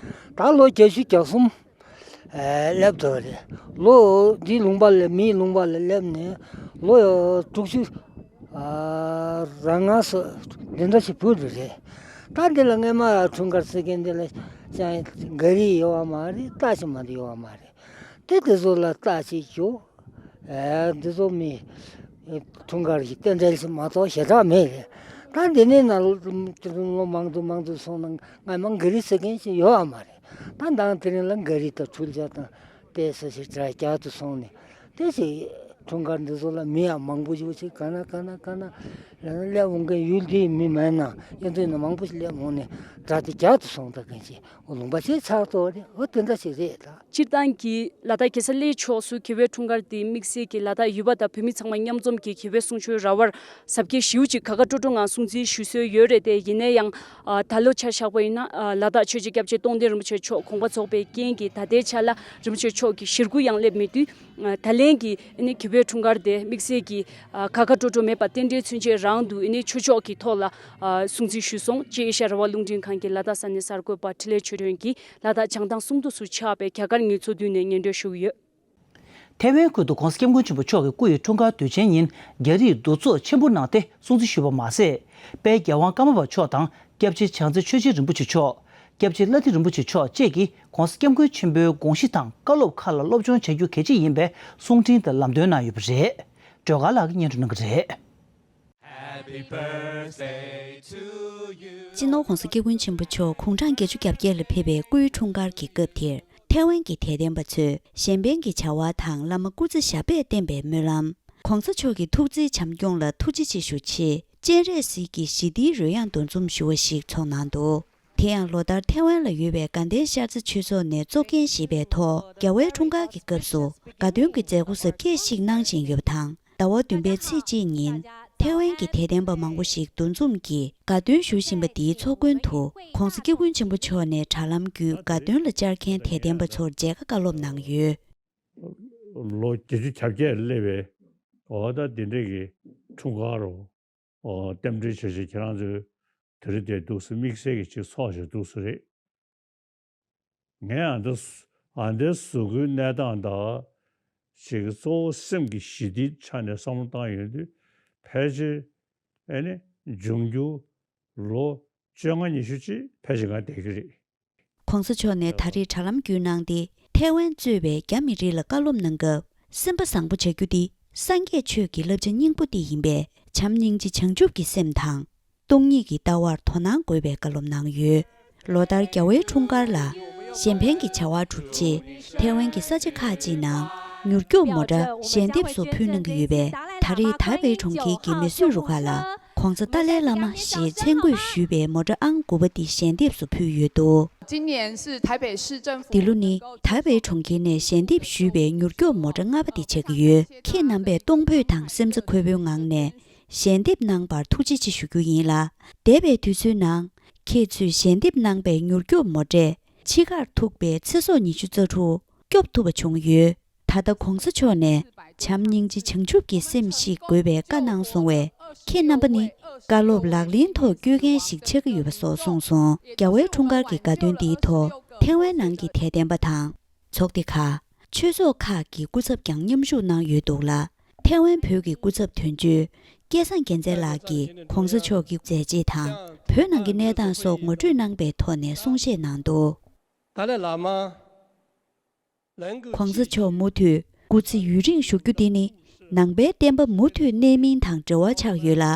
ད་ལོ་བརྒྱད་ཅུ་གྱ་གསུམ། ཨེ་སླེབས་འདུག་རེད། ལོ་འདི་ལུང་པ་ལ་མིའི་ལུང་པ་ལ་སླེབས་ནས་ལོ་དྲུག་ཅུ་ཨ་རང་ང་སོ་འདི་འདྲ་ཞིག་བུད་འདུག་རེད། ད་འདི་ལ་སྔས་མ་འཁྲུངས་སྐར་ཟེར་མཁན་འདི་ལ་ཅང་ག་རེ་ཡོད་བ་མ་རེད། རྟ་ཞིག་མ་འདི་ཡོད་བ་མ་རེད། དེ་དེ་ཚོ་ལ་རྟ་ཞིག་རྒྱུག་ཨེ་འདི་ཚོ་མི་འཁྲུངས་སྐར་ཞིག་རྟེན་འབྲེལ་ཞིག་མ་གཏོགས་ཞེ་དྲག་མེད་རེད། ད་འདི་ནས་ན་ལོ་ལོ་མང་དུ་མང་དུ་སོང་ན་སྔས་མ་ག་རེ་ཟེར་མཁན་ཞིག་ཡོད་བ་མ་རེད། ད་མདང་དེ་རིང་ལ་ག་རེ་དང་འཕྲུལ་ཆས་དང་དེ་ཚོ་ཞིག་དྲ་རྒྱག་ཏུ་སོང་ནས་དེ་ཞིག་འཁྲུངས་སྐར་འདི་ཚོ་ལ་མི་ཡང་མང་པོ་ཞིག་ཅིག་ག་ན་ག་ན་ག་ན་སླེབས་འོང་མཁན་ཡུལ་འདིའི་མི་མེད་ན་ཡོད་དུས་ན་མང་པོ་ཞིག་སླེབས་འོང་ནས་དྲ་དེ་རྒྱག་ཏུ་སོང་ད་མཁན་ཞིག་ལུང་པ་ཞིག་ཆགས་ཐུབ་རེད། འོ་དེ་འདྲ་ཞིག་རེད་ད། སྤྱིར་བཏང་གི་ལ་དྭགས་གེ་སར་གླེ་ཕྱོགས་སུ་རྒྱལ་བའི་འཁྲུངས་སྐར་དེ་དམིགས་བསལ་གྱི་ལ་དྭགས་ཡུལ་པ་དང་བོད་མི་ཚང་མ་མཉམ་འཛོམས་ཀྱིས་རྒྱལ་བའི་གསུང་ཆོས་ར་བར་གཟབ་རྒྱས་ཞེ་པོ་ཅིག་དགའ་དགའ་སྤྲོ་སྤྲོ་ངང་སྲུང་བརྩི་ཞུ་སྲོལ་ཡོད་རེད་དེ། ཡིན་ན་ཡང་ཨ་ད་ལོ་ཆ་བཞག་པ་ཡིན་ན་ཨ་ལ་དྭགས་ཆོས་རྗེ་སྐྱབས་རྗེ་སྟོང་སྡིངས་རིན་པོ་ཆེ་མཆོག་དགོངས་པ་རྫོགས་པའི་རྐྱེན་གྱིས་ད་ལྟའི་ཆ་ལ་རིན་པོ་ཆེ་མཆོག་གི་ཞེ་དགུ་ཡང་སླེབས་མེད་དུས། ད་ལན་གྱི་ཨ་ནི་རྒྱལ་བའི་འཁྲུངས་སྐར་དེ་དམིགས་བསལ་གྱི་ཨ་དགའ་དགའ་སྤྲོ་སྤྲོ་མེད་པར་རྟེན་འབྲེལ་ཚུན་ཆད་རང་དུ་ཨ་ནི་ཆོས་ཕྱོགས་ཀྱི་ཐོག་ལ་ཨ་སྲུང་བརྩི་ཞུས་སོང་ཅེས་ཨེ་ཤ་ཡ་རང་དབང་རླུང་འཕྲིན་ཁང་གི་ལ་དྭགས་ས་གནས་གསར་འགོད་པ་འཕྲིན་ལས་ཆོས་སྒྲོན་གྱིས་ལ་དྭགས་བྱང་ཐང་སུམ་མདོ་སུ་ཆགས་པའི་རྒྱ་གར་ངལ་རྩོལ་བསྡུས་ནས་སྙན་སྒྲོན་ཞུ་གི་ཡོད། ཐའེ་ཝན་ཁུལ་དུ་༧གོང་ས་༧སྐྱབས་མགོན་ཆེན་པོ་མཆོག་གི་སྐུ་ཡི་འཁྲུངས་སྐར་དུས་ཆེན་ཉིན་རྒྱ་རིགས་འདུ་ཚོགས་ཆེན་པོ་གནང་སྟེ་སྲུང་བརྩི་ཞུས་པ་མ་ཟད། དཔལ་རྒྱལ་དབང་ཀརྨ་པ་མཆོག་དང་སྐྱབས་རྗེ་བྱང་རྩེ་ཆོས་རྗེ་རིན་པོ་ཆེ་མཆོག་སྐྱབས་རྗེ་ལྷ་སྡེ་རིན་པོ་ཆེ་མཆོག་བཅས་ཀྱིས་༧གོང་ས་༧སྐྱབས་མགོན་ཆེན་པོའི་དགོངས་གཞི་དང་བཀའ་སློབ་ཁག་ལ་སློབ་སྦྱོང་བྱ་རྒྱུ་གལ་ཆེ་ཡིན་པའི་གསུང་འཕྲིན་དང་ལམ་སྟོན་གནང་ཡོད་པ་རེད། སྒྲོལ་དཀར་ལགས་ཀྱིས་སྙན་སྒྲོན་གནང་གི་རེད། Happy birthday to you. སྤྱི་ནོར་༧གོང་ས་༧སྐྱབས་མགོན་ཆེན་པོ་མཆོག་དགུང་གྲངས་བརྒྱད་ཅུ་གྱ་བརྒྱད་ལ་ཕེབས་པའི་སྐུའི་འཁྲུངས་སྐར་གྱི་སྐབས་དེར་ཐའེ་ཝན་གྱི་དད་ལྡན་པ་ཚོས་གཞན་ཕན་གྱི་བྱ་བ་དང་བླ་མ་སྐུ་ཚེ་ཞབས་པད་བརྟན་པའི་སྨོན་ལམ། ༧གོང་ས་མཆོག་གི་ཐུགས་བརྩེའི་བྱམས་སྐྱོང་ལ་ཐུགས་རྗེ་ཆེ་ཞུ་ཆེད་སྤྱན་རས་གཟིགས་ཀྱི་ཞི་བདེའི་རོལ་དབྱངས་འདུ་འཛོམས་ཞུ་བ་ཞིག་ཚོགས་གནང་འདུག་དེ་ཡང་ལོ་ལྟར་ཐའེ་ཝན་ལ་ཡོད་པའི་དགའ་ལྡན་ཤར་རྩེ་ཆོས་ཚོགས་ནས་གཙོ་འགན་བཞེས་པའི་ཐོག་རྒྱལ་བའི་འཁྲུངས་སྐར་གྱི་སྐབས་སུ་དགའ་སྟོན་གྱི་མཛད་སྒོ་གཟབ་རྒྱས་ཤིག་གནང་བཞིན་ཡོད་པ་དང་། ཟླ་བ་བདུན་པའི་ཚེས་གཅིག་ཉིན་ཐའེ་ཝན་གྱི་དད་ལྡན་པ་མང་པོ་ཞིག་འདུ་འཛོམས་ཀྱིས་དགའ་སྟོན་ཞུ་བཞིན་པ་འདིའི་ཚོགས་མགོན་དུ་༧གོང་ས་༧སྐྱབས་མགོན་ཆེན་པོ་མཆོག་ནས་དྲ་ལམ་བརྒྱུད་དགའ་སྟོན་ལ་བཅར་མཁན་དད་ལྡན་པ་ཚོར་མཇལ་ཁ་བཀའ་སློབ་གནང་ཡོད། ལོ་བརྒྱད་ཅུ་གྱ་བརྒྱད་སླེབས་པའི་འོ་ད་འདི་འདྲས་ཀྱི་འཁྲུངས་སྐར་རོ། ཨོ་རྟེན་འབྲེལ་བྱས་བྱས་ཁྱེད་རང་ཚོས་དེ་རིང་དེ་འདུག་སེ་དམིགས་བསལ་གྱི་ཅིག་ཚོགས་བཞག་འདུག་སེ་རེད། ངས་ཨ་འདི་ཨ་འདི་གཟུགས་པོའི་གནས་སྟངས་དང་ཅིག་གཙོ་བོ་སེམས་ཀྱི་ཞི་བདེའི་ཆ་ནས་བསམ་བློ་བཏང་ཡོང་དུས་ཕལ་ཆེར་ཨེ་ནི་འབྱུང་འགྱུར་ལོ་བཅོ་ལྔ་ཉི་ཤུ་ཅིག་ཕལ་ཆེར་ང་བསྡད་ཀྱི་རེད། ༸གོང་ས་མཆོག་ནས་ད་རེས་དྲ་ལམ་བརྒྱུད་གནང་སྟེ་ཐའེ་ཝན་གཙོས་པའི་རྒྱ་མི་རིགས་ལ་བཀའ་སློབ་གནང་སྐབས་སེམས་པ་བཟང་པོ་བྱ་རྒྱུ་འདི་སངས་རྒྱས་ཆོས་ཀྱི་བསླབ་བྱ་སྙིང་པོ་འདི་ཡིན་པས་བྱམས་སྙིང་རྗེ་བྱང་ཆུབ་ཀྱི་སེམས་དང་། སྟོང་ཉིད་ཀྱི་ལྟ་བར་དོ་སྣང་དགོས་པའི་བཀའ་སློབ་གནང་ཡོད། ལོ་ལྟར་རྒྱལ་བའི་འཁྲུངས་སྐར་ལ་གཞན་ཕན་གྱི་བྱ་བ་སྒྲུབ་ཆེད་ཐའེ་ཝན་གྱི་ས་ཆ་ཁག་ཅིག་ནང་མྱུར་སྐྱོབ་མོ་ཊ་ཞལ་འདེབས་སུ་ཕུལ་གནང་གི་ཡོད་པས་ད་རེས་ཐའེ་པེ་གྲོང་ཁྱེར་གྱི་མི་གསོད་རུ་ཁག་ལ་༸གོང་ས་ཏཱ་ལའི་བླ་མ་ཞེས་མཚན་བཀོད་ཞུས་པའི་མོ་ཊ་ཨང་དགུ་པ་འདི་ཞལ་འདེབས་སུ་ཕུལ་ཡོད་འདུག། 今年是台北市政府 འདི་ལོ་ནི་ཐའེ་པེ་གྲོང་ཁྱེར་ནས་ཞལ་འདེབས་ཞུས་པའི་མྱུར་སྐྱོབ་མོ་ཊ་ལྔ་པ་འདི་ཆགས་ཀྱི་ཡོད། ཁྱེད་རྣམ་པས་གཏོང་ཕོད་དང་སེམས་རྩ་འཁོལ་པོའི་ངང་ནས་ཞལ་འདེབས་གནང་བར་ཐུགས་རྗེ་ཆེ་ཞུ་རྒྱུ་ཡིན་ལ། འདས་པའི་དུས་ཚོད་ནང་ ཁྱེད་ཚོས་ཞལ་འདེབས་གནང་པའི་མྱུར་སྐྱོབ་མོ་ཊས་འཆི་ཁར་ཐུག་པའི་ཚེ་སྲོག་ཉི་ཤུ་རྩ་དྲུག་སྐྱོབ་ཐུབ་པ་བྱུང་ཡོད། ད་ལྟ་གོང་ས་མཆོག་ནས་བྱམས་སྙིང་རྗེ་བྱང་ཆུབ་ཀྱི་སེམས་ཤིག་དགོས་པའི་བཀའ་གནང་སོང་བས། ཁྱེད་རྣམ་པ་ནི་བཀའ་སློབ་ལག་ལེན་ཐོག་བསྐྱོད་མཁན་ཞིག་ཆགས་ཀྱི་ཡོད་པ་སོགས་གསུངས་སོང་། རྒྱལ་བའི་འཁྲུངས་སྐར་གྱི་དགའ་སྟོན་འདིའི་ཐོག་ཐེ་ཝན་ནང་གི་དད་ལྡན་པ་དང་། ཚོགས་སྡེ་ཁག་ཆོས་ཚོགས་ཁག་གི་སྐུ་ཚབ་ཀྱང་མཉམ་ཞུགས་གནང་ཡོད་འདུག་ལ། ཐེ་ཝན་བོད་ཀྱི་སྐུ་ཚབ་དོན་གཅོད་སྐལ་བཟང་རྒྱལ་མཚན་ལགས་ཀྱིས་གོང་ས་མཆོག་གི་མཛད་རྗེས་དང་བོད་ནང་གི་གནས་སྟངས་སོགས་ངོ་སྤྲོད་གནང་པའི་ཐོག་ནས་གསུང་བཤད་གནང་འདུག། ཏཱ་ལའི་བླ་མ། གོང་ས་མཆོག་མུ་མཐུད་སྐུ་ཚེ་ཡུན་རིང་བཞུགས་རྒྱུ་དེ་ནི་ནང་པའི་བསྟན་པ་མུ་མཐུད་གནས་མིན་དང་འབྲེལ་བ་ཆགས་ཡོད་ལ།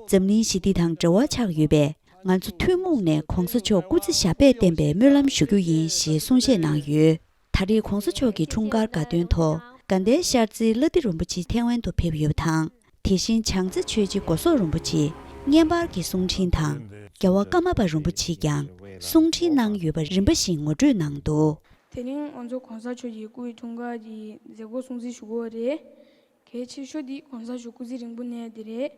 འཛམ་གླིང་ཞི་བདེ་དང་འབྲེལ་བ་ཆགས་ཡོད་པས། ང་ཚོ་ཐུན་མོང་ནས་གོང་ས་མཆོག་སྐུ་ཚེ་ཞབས་པད་བརྟན་པའི་སྨོན་ལམ་ཞུ་རྒྱུ་ཡིན་ཞེས་གསུང་བཤད་གནང་ཡོད། ད་རེས་གོང་ས་མཆོག་གི་འཁྲུངས་སྐར་དགའ་སྟོན་ཐོག་དགའ་ལྡན་ཤར་རྩེའི་བླ་བདེ་རིན་པོ་ཆེ་ཐེ་ཝན་དུ་ཕེབས་ཡོད་པ་དང་། དེ་བཞིན་བྱང་རྩེ་ཆོས་རྗེ་སྒོ་སོག་རིན་པོ་ཆེ་བརྙན་པར་གྱི་གསུང་འཕྲིན་དང་། རྒྱལ་བ་ཀརྨ་པ་རིན་པོ་ཆེས་ཀྱང་གསུང་འཕྲིན་གནང་ཡོད་པ་རིམ་པ་བཞིན་ངོ་སྤྲོད་གནང་འདུག། དེ་རིང་ང་ཚོ་གོང་ས་མཆོག་གི་སྐུའི་འཁྲུངས་སྐར་གྱི་མཛད་སྒོ་སྲུང་བརྩི་ཞུ་གི་ཡོད་རེད། གལ་ཆེ་ཤོས་འདི་གོང་ས་མཆོག་སྐུ་ཚེ་རིང་པོ་གནས་དེ་རེད།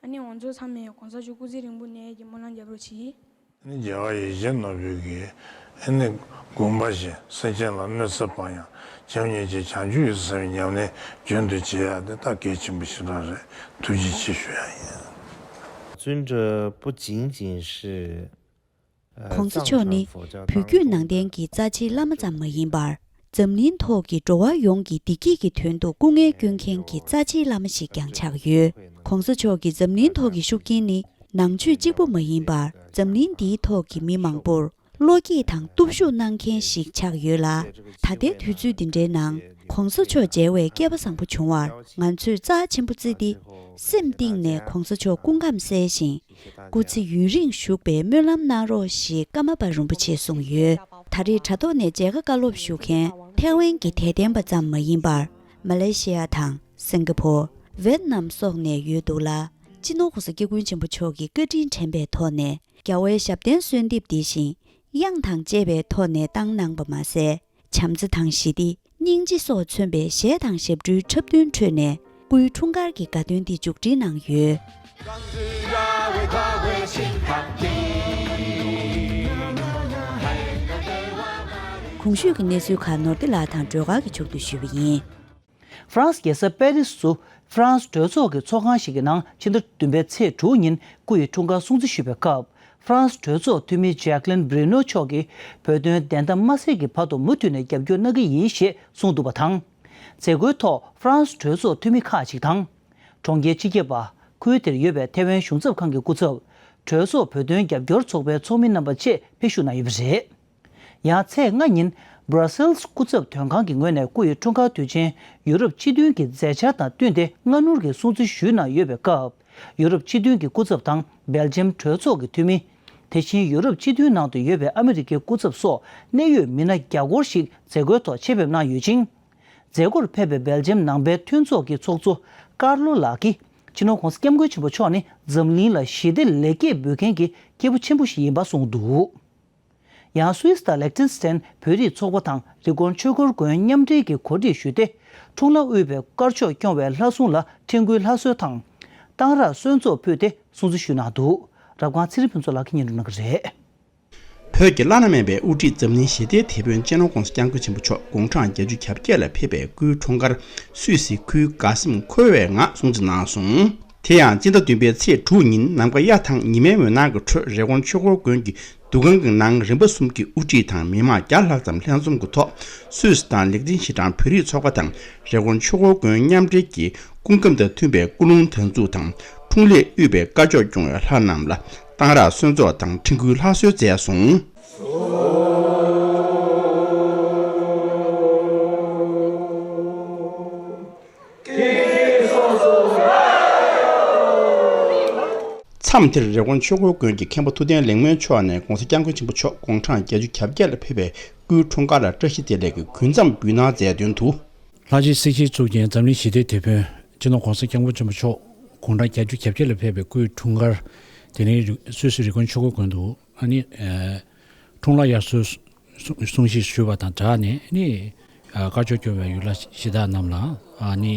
ཨ་ནི་ང་ཚོ་ཚང་མས་གོང་ས་མཆོག་སྐུ་ཚེ་རིང་པོ་གནས་ཀྱི་སྨོན་ལམ་རྒྱབ་རོགས་གྱིས། ཨ་ནི་རྒྱལ་བ་ཡིད་བཞིན་ནོར་བུའི་གི་ཨ་ནི་དགོངས་པ་བཞིན་སེམས་ཅན་ལ་གནོད་འཚེ་སྤང་ཡང་བྱམས་སྙིང་རྗེ་བྱང་ཆུབ་ཀྱི་སེམས་ཉམས་ལེན་རྒྱུན་དུ་བྱེད་ཡ་དེ་ད་གལ་ཆེན་པོ་ཞེ་དྲག་རེད། ཐུགས་རྗེ་ཆེ་ཞུ་ཡ་ཡིན། 尊者不仅仅是 གོང་ས་མཆོག་ནི་བོད་བརྒྱུད་ནང་བསྟན་གྱི་རྩ་ཆེའི་བླ་མ་ཙམ་མ་ཡིན་པར། འཛམ་གླིང་ཐོག་གི་འགྲོ་བ་ཡོངས་ཀྱི་བདེ་སྐྱིད་ཀྱི་དོན་དུ་སྐུ་ངལ་བསྐྱོན་མཁན་གྱི་རྩ་ཆེའི་བླ་མ་ཞིག་ཀྱང་ཆགས་ཡོད། གོང་ས་མཆོག་གི་འཛམ་གླིང་ཐོག་གི་ཤུགས་རྐྱེན་ནི་ནང་ཆོས་གཅིག་པུ་མ་ཡིན་པར། འཛམ་གླིང་འདིའི་ཐོག་གི་མི་མང་པོར་བློ་སྐྱེད་དང་སྟོབས་ཤུགས་གནང་མཁན་ཞིག་ཆགས་ཡོད་ལ། ད་ལྟའི་དུས་ཚོད་འདི་འདྲའི་ནང་། གོང་ས་མཆོག་མཇལ་བའི་སྐལ་པ་བཟང་པོ་བྱུང་བར། ང་ཚོས་རྩ་ཆེན་པོ་བརྩིས་ཏེ། སེམས་གཏིང་ནས་གོང་ས་མཆོག་སྐུ་ཁམས་གསལ་ཞིང་། སྐུ་ཚེ་ཡུན་རིང་བཞུགས་པའི་སྨོན་ལམ་གནང་རོགས་ཞེས་ཀརྨ་པ་རིན་པོ་ཆེས་གསུངས་ཡོད། ད་རེས་དྲ་ཐོག་ནས་མཇལ་ཁ་བཀའ་སློབ་ཞུ་མཁན་ཐེ་ཝན་གྱི་དད་ལྡན་པ་ཙམ་མ་ཡིན་པར། མ་ལེ་ཤི་ཡ་དང་སིང་ག་ཕོར། ཝེད་ནམ་སོགས་ནས་ཡོད་འདུག་ལ། སྤྱི་ནོར་གོང་ས་སྐྱབས་མགོན་ཆེན་པོ་མཆོག་གི་བཀའ་དྲིན་དྲན་པའི་ཐོག་ནས། རྒྱལ་བའི་ཞབས་བརྟན་གསོལ་འདེབས་འདི་བཞིན་དབྱངས་དང་བཅས་པའི་ཐོག་ནས་བཏང་གནང་པ་མ་ཟད། བྱམས་བརྩེ་དང་ཞི་བདེ། སྙིང་རྗེ་སོགས་མཚོན་པའི་གཞས་དང་ཞབས་བྲོའི་འཁྲབ་སྟོན་ཁྲོད་ནས། སྐུའི་འཁྲུངས་སྐར་གྱི་དགའ་སྟོན་འདི་མཇུག་སྒྲིལ་གནང་ཡོད། གོང་ཞུས་ཀྱི་གནས་ཚུལ་ཁག་ནོར་བདེ་ལགས་དང་སྒྲོལ་དཀར་གྱིས་ཕྱོགས་བསྡུས་ཞུས་པ་ཡིན། ཧྥ་རན་སི་རྒྱལ་ས་པེ་རི་སུ་ཧྥ་རན་སི་གྲོས་ཚོགས་ཀྱི་ཚོགས་ཁང་ཞིག་གི་ནང་ཕྱི་ཟླ་བདུན་པའི་ཚེས་དྲུག་ཉིན་སྐུ་ཡི་འཁྲུངས་སྐར་སྲུང་བརྩི་ཞུས་པའི་སྐབས། ཧྥ་རན་སི་གྲོས་ཚོགས་འཐུས་མི་ཇེག་ལིན་བྷྲི་ནོ་མཆོག་གིས་བོད་དོན་བདེན་མཐའ་མ་གསལ་གྱི་བར་དུ་མུ་མཐུད་ནས་རྒྱབ་སྐྱོར་གནང་གི་ཡིན་ཞེས་གསུངས་འདུག་པ་དང་། མཛད་སྒོའི་ཐོག་ཧྥ་རན་སི་གྲོས་ཚོགས་འཐུས་མི་ཁག་ཅིག་དང་། གྲོང་ཁྱེར་སྤྱི་ཁྱབ་པ། ཁུལ་དེར་ཡོད་པའི་ཐེ་ཝན་གཞུང་ཚབ་ཁང་གི་སྐུ་ཚབ། གྲོས་ཚོགས་བོད་དོན་རྒྱབ་སྐྱོར་ཚོགས་པའི་ཚོགས་མི་རྣམ་པ་བཅས་ཕེབས་ཞུགས་གནང་ཡོད་པ་རེད། ཡང་ཚེས་ལྔ་ཉིན་Brussels་སྐུ་ཚབ་དོན་ཁང་གི་ངོས་ནས་སྐུ་ཡི་འཁྲུངས་སྐར་དུས་ཆེན་ཡུ་རོབ་སྤྱི་མཐུན་གྱི་མཛད་འཆར་དང་བསྟུན་ཏེ་སྔ་སྣུར་གྱི་སྲུང་བརྩི་ཞུས་གནང་ཡོད་པའི་སྐབས། ཡུ་རོབ་སྤྱི་མཐུན་གྱི་སྐུ་ཚབ་དང་སྦེལ་ཇམ་གྲོས་ཚོགས་ཀྱི་འཐུས་མི། དེ་བཞིན་ཡུ་རོབ་སྤྱི་མཐུན་ནང་དུ་ཡོད་པའི་ཨ་མི་རི་ཀའི་སྐུ་ཚབ་སོགས་གནད་ཡོད་མི་སྣ་བརྒྱ་སྐོར་ཞིག་མཛད་སྒོའི་ཐོག་ཆེད་ཕེབས་གནང་ཡོད་ཅིང་། མཛད་སྒོར་ཕེབས་པའི་སྦེལ་ཇམ་ནང་པའི་མཐུན་ཚོགས་ཀྱི་ཚོགས་གཙོ་ཀར་ལོ་ལགས་ཀྱིས། སྤྱི་ནོར་༧གོང་ས་༧སྐྱབས་མགོན་ཆེན་པོ་མཆོག་ནི་འཛམ་གླིང་ལ་ཞི་བདེ་ལེགས་སྐྱེས་འབུལ་མཁན་གྱི་སྐྱེས་བུ་ཆེན་པོ་ཞིག་ཡིན་པ་གསུངས་འདུག། ཡང་སུད་སི་དང་ལེག་ཏེན་སི་ཏན་བོད་རིགས་ཚོགས་པ་དང་རི་ཀོན་ཆོས་འཁོར་དགོན་མཉམ་འབྲེལ་གྱིས་གོ་སྒྲིག་ཞུས་ཏེ། འཁྲུངས་ལྷ་དབུས་པའི་དཀར་ཕྱོགས་སྐྱོང་བའི་ལྷ་སྲུང་ལ་འཕྲིན་བསྐུལ་ལྷ་གསོལ་དང་། གཏང་རག་གསོལ་ཚོགས་ཕུལ་ཏེ་སྲུང་བརྩི་ཞུས་གནང་འདུག། རབ་སྒང་ཚེ་རིང་ཕུན་ཚོགས་ལགས་ཀྱིས་སྙན་སྒྲོན་གནང་གི་རེད། བོད་ཀྱི་བླ་ན་མེད་པའི་དབུ་ཁྲིད་འཛམ་གླིང་ཞི་བདེའི་དེད་དཔོན་སྤྱི་ནོར་༧གོང་ས་༧སྐྱབས་མགོན་ཆེན་པོ་མཆོག་དགུང་གྲངས་བརྒྱད་ཅུ་གྱ་བརྒྱད་ལ་ཕེབས་པའི་སྐུའི་འཁྲུངས་སྐར་སུད་སི་ཁུལ་ག་སིམ་ཁོལ་བའི་ངང་སྲུང་བརྩི་གནང་སོང་། དེ་ཡང་སྤྱི་ཟླ་བདུན་པའི་ཚེས་དྲུག་ཉིན་ནམ་མཁའ་གཡའ་དང་ཉི་མའི་འོད་སྣང་གི་ཁྲོད་རི་ཀོན་ཆོས་འཁོར་དགོན་གྱི་འདུ་ཁང་གི་ནང་རིམ་པ་གསུམ་གྱི་དབུ་ཁྲིད་དང་མི་མང་བརྒྱ་ལྷག་ཙམ་ལྷན་འཛོམས་ཀྱི་ཐོག་སུད་སི་དང་ལེག་ཏེན་ཤི་ཏན་བོད་རིགས་ཚོགས་པ་དང་རི་ཀོན་ཆོས་འཁོར་དགོན་མཉམ་འབྲེལ་གྱིས་སྐུ་ཁམས་དང་མཐུན་པའི་སྐུ་རླུང་དར་འཛུགས་དང་འཁྲུངས་ལྷས་དབུས་པའི་དཀར་ཕྱོགས་སྐྱོང་བའི་ལྷ་རྣམས་ལ་གཏང་རག་གསོལ་ཚོགས་དང་འཕྲིན་བསྐུལ་ལྷ་གསོལ་མཛད་སོང་། མཚམས་དེར་རི་ཀོན་ཆོས་འཁོར་དགོན་གྱི་མཁན་པོ་ཐུབ་བསྟན་ལེགས་སྨོན་མཆོག་ནས་༧གོང་ས་༧སྐྱབས་མགོན་ཆེན་པོ་མཆོག་དགུང་གྲངས་བརྒྱད་ཅུ་གྱ་བརྒྱད་ལ་ཕེབས་པའི་སྐུའི་འཁྲུངས་སྐར་ལ་བཀྲ་ཤིས་བདེ་ལེགས་ཀྱི་གུས་མཚམས་འབུལ་གནང་མཛད་དོན་དུ། ལྷ་རྗེ་གསེར་ཁྱིའི་གཙུག་རྒྱན་འཛམ་གླིང་ཞི་བདེའི་དེད་དཔོན་སྤྱི་ནོར་༧གོང་ས་༧སྐྱབས་མགོན་ཆེན་པོ་མཆོག་དགུང་གྲངས་བརྒྱད་ཅུ་གྱ་བརྒྱད་ལ་ཕེབས་པའི་སྐུའི་འཁྲུངས་སྐར་དེ་རིང་སུད་སི་རི་ཀོན་ཆོས་འཁོར་དགོན་དུ་ཨ་ནི། འཁྲུངས་ལྷ་དབྱར་གསོལ་གསུང་གསུང་བཤད་ཞུས་པ་དང་སྦྲགས་ནས་ནི། དཀར་ཕྱོགས་སྐྱོང་བའི་ཡུལ་ལྷ་གཞི་བདག་རྣམས་ལ་ཨ་ནི།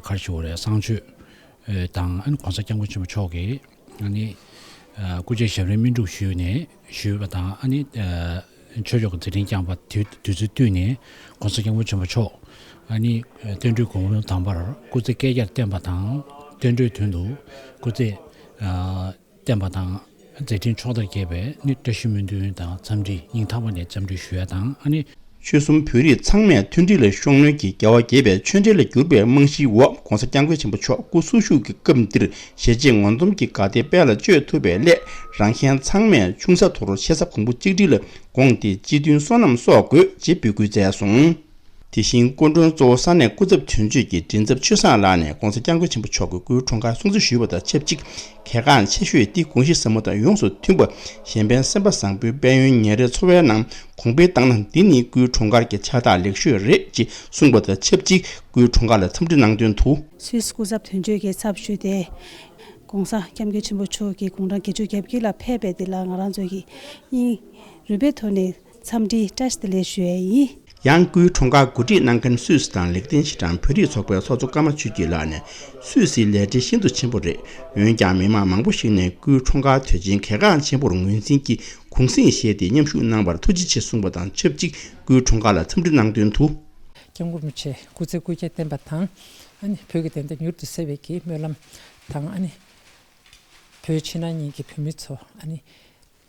ག་རེ་ཞུ་དགོས་རེད། བསང་མཆོད་དང་ཨ་ནི་༧གོང་ས་༧སྐྱབས་མགོན་ཆེན་པོ་མཆོག་གིས་ཨ་ནི། ཨ་སྐུ་ཕྱྭ་ཞབས་རིམ་སྨིན་སྒྲུབ་ཞུས་ནས་ཞུས་པ་དང་། ཨ་ནི་ཨ་ཆོས་ཕྱོགས་ཀྱི་མཛད་འཕྲིན་བསྐྱངས་པ་དུས་དུས་ཚོད་བསྟུན་ནས་༸གོང་ས་༸སྐྱབས་མགོན་ཆེན་པོ་མཆོག་ཨ་ནི་ཨ་བསྟན་འགྲོའི་དགུང་ལོ་དང་པར་སྐུ་ཚེ་བསྐལ་བརྒྱར་བརྟན་པ་དང་། བསྟན་འགྲོའི་དོན་དུ་སྐུ་ཚེ་ཨ་བརྟན་པ་དང་། མཛད་འཕྲིན་ཕྱོགས་མཐར་རྒྱས་པའི་ནི་བཀྲ་ཤིས་སྨོན་འདུན་དང་འཚམས་འདྲི་སྙིང་ཐག་པ་ནས་འཚམས་འདྲི་ཞུ་ཡ་དང་། ཨ་ནི། ཆོལ་གསུམ་བོད་རིགས་ཚང་མས་མཐུན་སྒྲིལ་ལ་ཤུགས་སྣོན་གྱིས་རྒྱལ་བ་དགྱེས་པའི་ཆོས་འབྲེལ་ལ་གྱུར་པའི་རྨང་གཞིའི་འོག་༸གོང་ས་༸སྐྱབས་མགོན་ཆེན་པོ་མཆོག་སྐུ་གསོ་བཞུགས་ཀྱི་སྐབས་འདིར་ཞལ་མཇལ་ངོ་འཛོམས་ཀྱི་དགའ་དད་དཔལ་ལ་སྤྱོད་ཐུབ་པའི་སླད། རང་གཞན་ཚང་མས་ཆུང་ས་དོར་ཆེ་ས་གོང་བུ་གཅིག་སྒྲིལ་ལ་དགོངས་ཏེ་སྤྱི་མཐུན་བསོད་ནམས་གསོག་དགོས་ཅེས་འབོད་སྐུལ་མཛད་སོང་། དེ་བཞིན་སྐུ་མགྲོན་གཙོ་བོ་ས་གནས་སྐུ་ཚབ་དོན་གཅོད་ཀྱིས་མགྲིན་ཚབ་ཆོས་བཟང་ལགས་ནས་༸གོང་ས་༸སྐྱབས་མགོན་ཆེན་པོ་མཆོག་གི་སྐུའི་འཁྲུངས་སྐར་སྲུང་བརྩི་ཞུས་པ་དང་ཆབས་ཅིག་གལ་འགངས་ཆེ་ཤོས་འདི་དགོངས་གཞི་ཟབ་མོ་དང་ཡོངས་སུ་མཐུན་པ། གཞན་ཕན་སེམས་པ་བཟང་པོའི་དཔལ་ཡོན་ཉིན་རེའི་འཚོ་བའི་ནང་གོང་འཕེལ་བཏང་ན་འདི་ནི་སྐུའི་འཁྲུངས་སྐར་གྱི་ཕྱག་རྟགས་ལེགས་ཤོས་རེད་ཅེས་གསུངས་པ་དང་ཆབས་ཅིག་སྐུའི་འཁྲུངས་སྐར་ལ་འཚམས་འདྲི་གནང་དོན་དུ། སུད་སི་སྐུ་ཚབ་དོན་གཅོད་ཀྱི་ཚབ་ཞུས་ཏེ། ༸གོང་ས་༸སྐྱབས་མགོན་ཆེན་པོ་མཆོག་གི་དགུང་གྲངས་བརྒྱད་ཅུ་གྱ་བརྒྱད་ལ་ཕེབས་པའི་དེ་ལ་ང་རང་ཚོ་གིས་སྙིང་རུས་པའི་ཐོག་ནས་འཚམས་འདྲི་བཀྲ་ཤིས་བདེ་ལེགས་ཞུ་ཡས་ཡིན། ཡང་སྐུའི་འཁྲུངས་སྐར་གོ་སྒྲིག་གནང་མཁན་སུད་སི་དང་ལེགས་ལྡན་ཤིང་ཀྲང་བོད་རིགས་ཚོགས་པའི་ཚོགས་གཙོ་ཀརྨ་ཆོས་སྐྱིད་ལགས་ནས། སུད་སིའི་ལས་བྲེལ་ཤིན་ཏུ་ཆེན་པོ་རེད། འོན་ཀྱང་མི་མང་མང་པོ་ཞིག་ནས་སྐུའི་འཁྲུངས་སྐར་དུས་ཆེན་གལ་འགངས་ཆེན་པོར་ངོས་འཛིན་གྱིས་གུང་གསེང་བཞེས་ཏེ་མཉམ་ཞུགས་གནང་བར་ཐུགས་རྗེ་ཆེ་གསུངས་པ་དང་ཆབས་ཅིག་སྐུའི་འཁྲུངས་སྐར་ལ་འཚམས་འདྲི་གནང་དོན་དུ། སྐྱབས་མགོན་རིན་པོ་ཆེ་སྐུ་ཚེ་སྐུ་བསྐྱལ་བརྟན་པ་དང་། ཨ་ནི་བོད་ཀྱི་བདེན་མཐའ་མྱུར་དུ་གསལ་བའི་གི་སྨོན་ལམ་དང་། ཨ་ནི་བོད་ཕྱི་ནང་གཉིས་ཀྱི་བོད་མི་ཚོ། ཨ་ནི་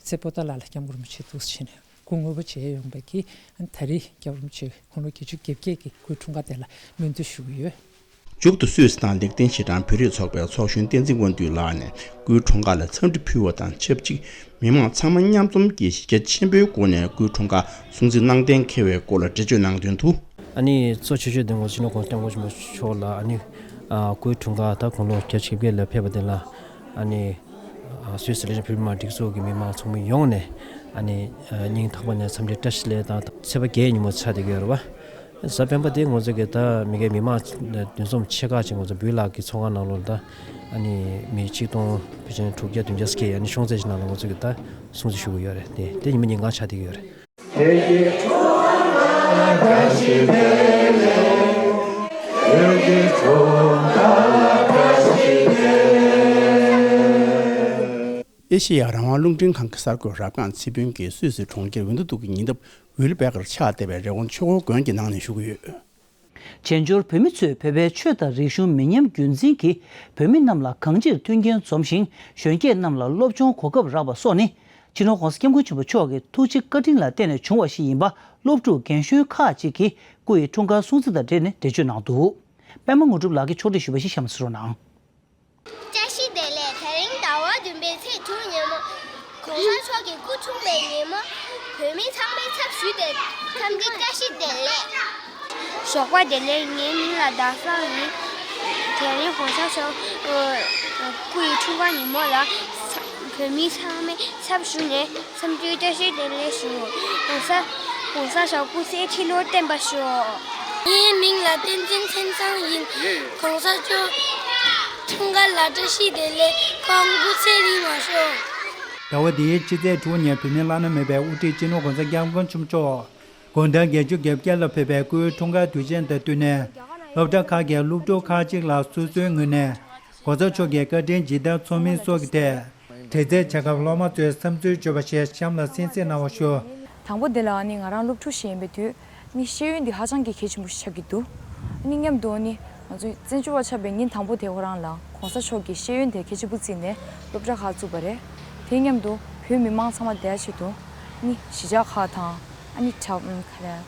ཚེ་པོ་ཏཱ་ལ་ལ་སྐྱབས་མགོན་རིན་པོ་ཆེ་འདུག་སེ་བྱས་ནས་སྐུ་ངོ་བོ་མཇལ་ཡོང་བའི་གི། ཨ་ནི་ད་རེས་སྐྱབས་རིན་པོ་ཆེ་དགུང་ལོ་བརྒྱད་ཅུ་གྱ་བརྒྱད་ཀྱི་སྐུའི་འཁྲུངས་སྐར་དེ་ལ་སྨོན་འདུན་ཞུ་གི་ཡོད། མཇུག་ཏུ་སུད་སི་དང་ལེགས་ལྡན་ཤིང་ཀྲང་བོད་རིགས་ཚོགས་པའི་ཚོགས་གཞོན་བསྟན་འཛིན་དབང་འདུས་ལགས་ནས་སྐུའི་འཁྲུངས་སྐར་ལ་འཚམས་འདྲི་ཕུལ་བ་དང་ཆབས་ཅིག་མི་མང་ཚང་མ་མཉམ་འཛོམས་ཀྱིས་གཞིས་ཆགས་ཆེན་པོའི་སྒོ་ནས་སྐུའི་འཁྲུངས་སྐར་སྲུང་བརྩི་གནང་གཏན་འཁེལ་བའི་སྐོར་ལ་འགྲེལ་བརྗོད་གནང་དོན་དུ། ཨ་ནི་གཙོ་ཆེ་ཤོས་དེ་ང་ཚོ་སྤྱི་ནོར་༸གོང་ས་༸སྐྱབས་མགོན་ཆེན་པོ་མཆོག་ལ། ཨ་ནི་ཨ་སྐུའི་འཁྲུངས་སྐར་ད་དགུང་ལོ་བརྒྱད་ཅུ་གྱ་བརྒྱད་ལ་ཕེབས་པ་དེ་ལ། ཨ་ནི་ཨ་སུད་སི་ལེགས་ལྡན་བོད་མི་མང་སྒྲིག་འཛུགས་ཀྱི་མི་མང་ཚོགས་མི་ཡོངས་ནས། ཨ་ནི་ཨ་སྙིང་ཐག་པ་ནས་འཚམས་འདྲི་བཀྲ་ཤིས་བདེ་ལེགས་དང་། ཚེས་པ་བརྒྱད་ཉིན་མོ་ཆགས་བསྡད་ཀྱི་ཡོད་རེད་པ། གཟའ་སྤེན་པ་དེ་ང་ཚོ་གི་ད་མི་སྒེར་མི་མང་འདུ་འཛོམས་ཆེ་ཁག་ཅིག་ང་ཚོ་འབུལ་ལགས་ཀྱི་ཚོགས་ཁང་ནང་ལོགས་ལ། ད་ཨ་ནི་མི་ཆིག་སྟོང་ཕལ་ཆེར་དྲུག་བརྒྱ་བདུན་བརྒྱ་ཙམ་ཅིག་ཨ་ནི་ཤོང་ཚད་ཅིག་ནང་ལ་ང་ཚོ་གི་ད་སྲུང་བརྩི་ཞུ་གི་ཡོད་རེད། དེ་དེ་ཉིན་མོ་ཉིན་གང་ཆགས་བསྡད་ཀྱི་ཡོད་རེད། ཨེ་ཤེ་ཡ་རང་དབང་རླུང་འཕྲིན་ཁང་གི་གསར་འགོད་རབ་སྒང་ཚེ་ཕུན་གྱིས་སུད་སི་གྲོང་ཁྱེར་ཝིན་ཏུ་ཀྱི་ཉེ་འདབས་ཝིལ་བྷེ་ཀར་ཆགས་བསྡད་པའི་རི་ཀོན་ཆོས་འཁོར་དགོན་གྱི་ནང་ནས་ཞུ་གི་ཡོད། བྱེས་འབྱོར་བོད་མི་ཚོས་བོད་པའི་ཆོས་དང་རིག་གཞུང་མི་ཉམས་རྒྱུན་འཛིན་གྱིས་བོད་མི་རྣམས་ལ་གང་ཅིར་མཐུན་རྐྱེན་འཛོམས་ཤིང་། གཞོན་སྐྱེས་རྣམས་ལ་སློབ་སྦྱོང་གོ་སྐབས་རག་པ་སོགས་ནི། སྤྱི་ནོར་༸གོང་ས་༸སྐྱབས་མགོན་ཆེན་པོ་མཆོག་གི་ཐུགས་རྗེ་བཀའ་དྲིན་ལ་བརྟེན་ནས་བྱུང་བ་ཞིག་ཡིན་པ་སློབ་ཕྲུག་རྒན་གཞོན་ཁག་ཅིག་གིས་སྐུ་ཡི་འཁྲུངས་སྐར་སྲུང་བརྩི་དང་འབྲེལ་ནས་འགྲེལ་བརྗོད་གནང་འདུག་པད་མ་དངོས་གྲུབ་ལགས་ཀྱིས་ཕྱོགས་སྒྲིག་ཞུས་པ་ཞིག་གཤམ་དུ་གསན་རོགས་གནང་། བཀྲ་ཤིས་བདེ་ལེགས། དེ་རིང་ཟླ་བ་བདུན་པའི་ཚེས་དྲུག་ཉིན་མོ། ༸གོང་ས་མཆོག་གི་སྐུ་འཁྲུངས་པའི་ཉིན་མོ། བོད་མི་ཚང་མའི་ཚབ་ཞུས་ཏེ་འཚམས་འདྲི་བཀྲ་ཤིས་བདེ་ལེགས། ཞོགས་པ་བདེ་ལེགས། ངའི་མིང་ལ་ཟླ་གསང་ཡིན། དེ་རིང་༸གོང་ས་མཆོག་སྐུ་ཡི་འཁྲུངས་སྐར་ཉིན་མོ་ལ། བོད་མི་ཚང་མའི་ཚབ་ཞུས་ནས། འཚམས་འདྲིའི་བཀྲ་ཤིས་བདེ་ལེགས་ཞུ། ༸གོང་ས། ༸གོང་ས་མཆོག་སྐུ་ཚེ་ཁྲི་ལོར་བརྟན་པར་ཤོག་ངའི་མིང་ལ་བསྟན་འཛིན་མཚན་བཟང་ཡིན། ༸གོང་ས་མཆོག་འཁྲུངས་སྐར་ལ་བཀྲ་ཤིས་བདེ་ལེགས། ཁོང་སྐུ་ཚེ་རིང་བར་ཤོག་ཟླ་བ་འདིའི་ཕྱི་ཚེས་དྲུག་ཉིན་བོད་མིའི་བླ་ན་མེད་པའི་དབུ་ཁྲིད་སྤྱི་ནོར་༸གོང་ས་༸སྐྱབས་མགོན་ཆེན་པོ་མཆོག་དགུང་གྲངས་བརྒྱད་ཅུ་གྱ་བརྒྱད་ལ་ཕེབས་པའི་སྐུའི་འཁྲུངས་སྐར་དུས་ཆེན་དང་བསྟུན་ནས། སློབ་གྲྭ་ཁག་གི་སློབ་ཕྲུག་ཁག་ཅིག་ལ་སོ་སོའི་ངོས་ནས་༸གོང་ས་མཆོག་གི་བཀའ་དྲིན་ཇི་ལྟར་ཚོར་མིན་སོགས་ཀྱི་ཐད། དྲི་རྩད་བྱེད་སྐབས་སློབ་མ་ཚོས་བསམ་ཚུལ་བརྗོད་པ་ཞིག་གཤམ་ལ་གསན་གཟིགས་གནང་བ་ཞུ། དང་པོ་དེ་ལ་ནི་ང་རང་སློབ་ཕྲུག་ཞིག་ཡིན་པའི་དུས་ནི་ཤེས་ཡོན་འདི་ཧ་ཅང་གི་གལ་ཆེན་པོ་ཞིག་ཆགས་ཀྱི་འདུག་ནི་མཉམ་དུ་ནི་ང་ཚོ་བཙན་བྱོལ་བ་ཆགས་པའི་ཉིན་དང་པོ་དེ་ཁོ་རང་ལ་༸གོང་ས་མཆོག་གིས་ཤེས་ཡོན་དེ་གལ་ཆེན་པོ་བརྩིས་ནས་སློབ་གྲྭ་ཁག་བཙུགས་པ་རེད། དེ་མཉམ་དུ་བོད་མི་མང་ཚང་མ་བསྡད་ཆེད་དུ་ནི་གཞིས་ཆགས་ཁག་དང་། ཨ་ནི་གྲྭ་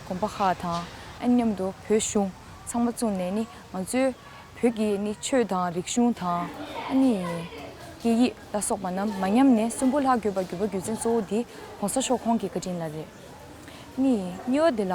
གོམ་པ་ཁག་དང་། ཨ་ནི་མཉམ་དུ་བོད་གཞུང་ཚང་མ་བཙུགས་ནས་ནི་ང་ཚོའི་བོད་ཀྱི་ནི་ཆོས་དང་རིག་གཞུང་དང་། ཨ་ནི་སྐད་ཡིག་ལ་སོགས་པ་རྣམས་མ་ཉམས་ནས་གསོན་པོ་ལྷག་དགོས་པ་དགོས་པ་རྒྱུ་མཚན་གཙོ་བོ་འདི་༸གོང་ས་མཆོག་ཁོང་གི་བཀའ་དྲིན་ལ་རེད། ནི་གཉིས་པ་དེ་ལ་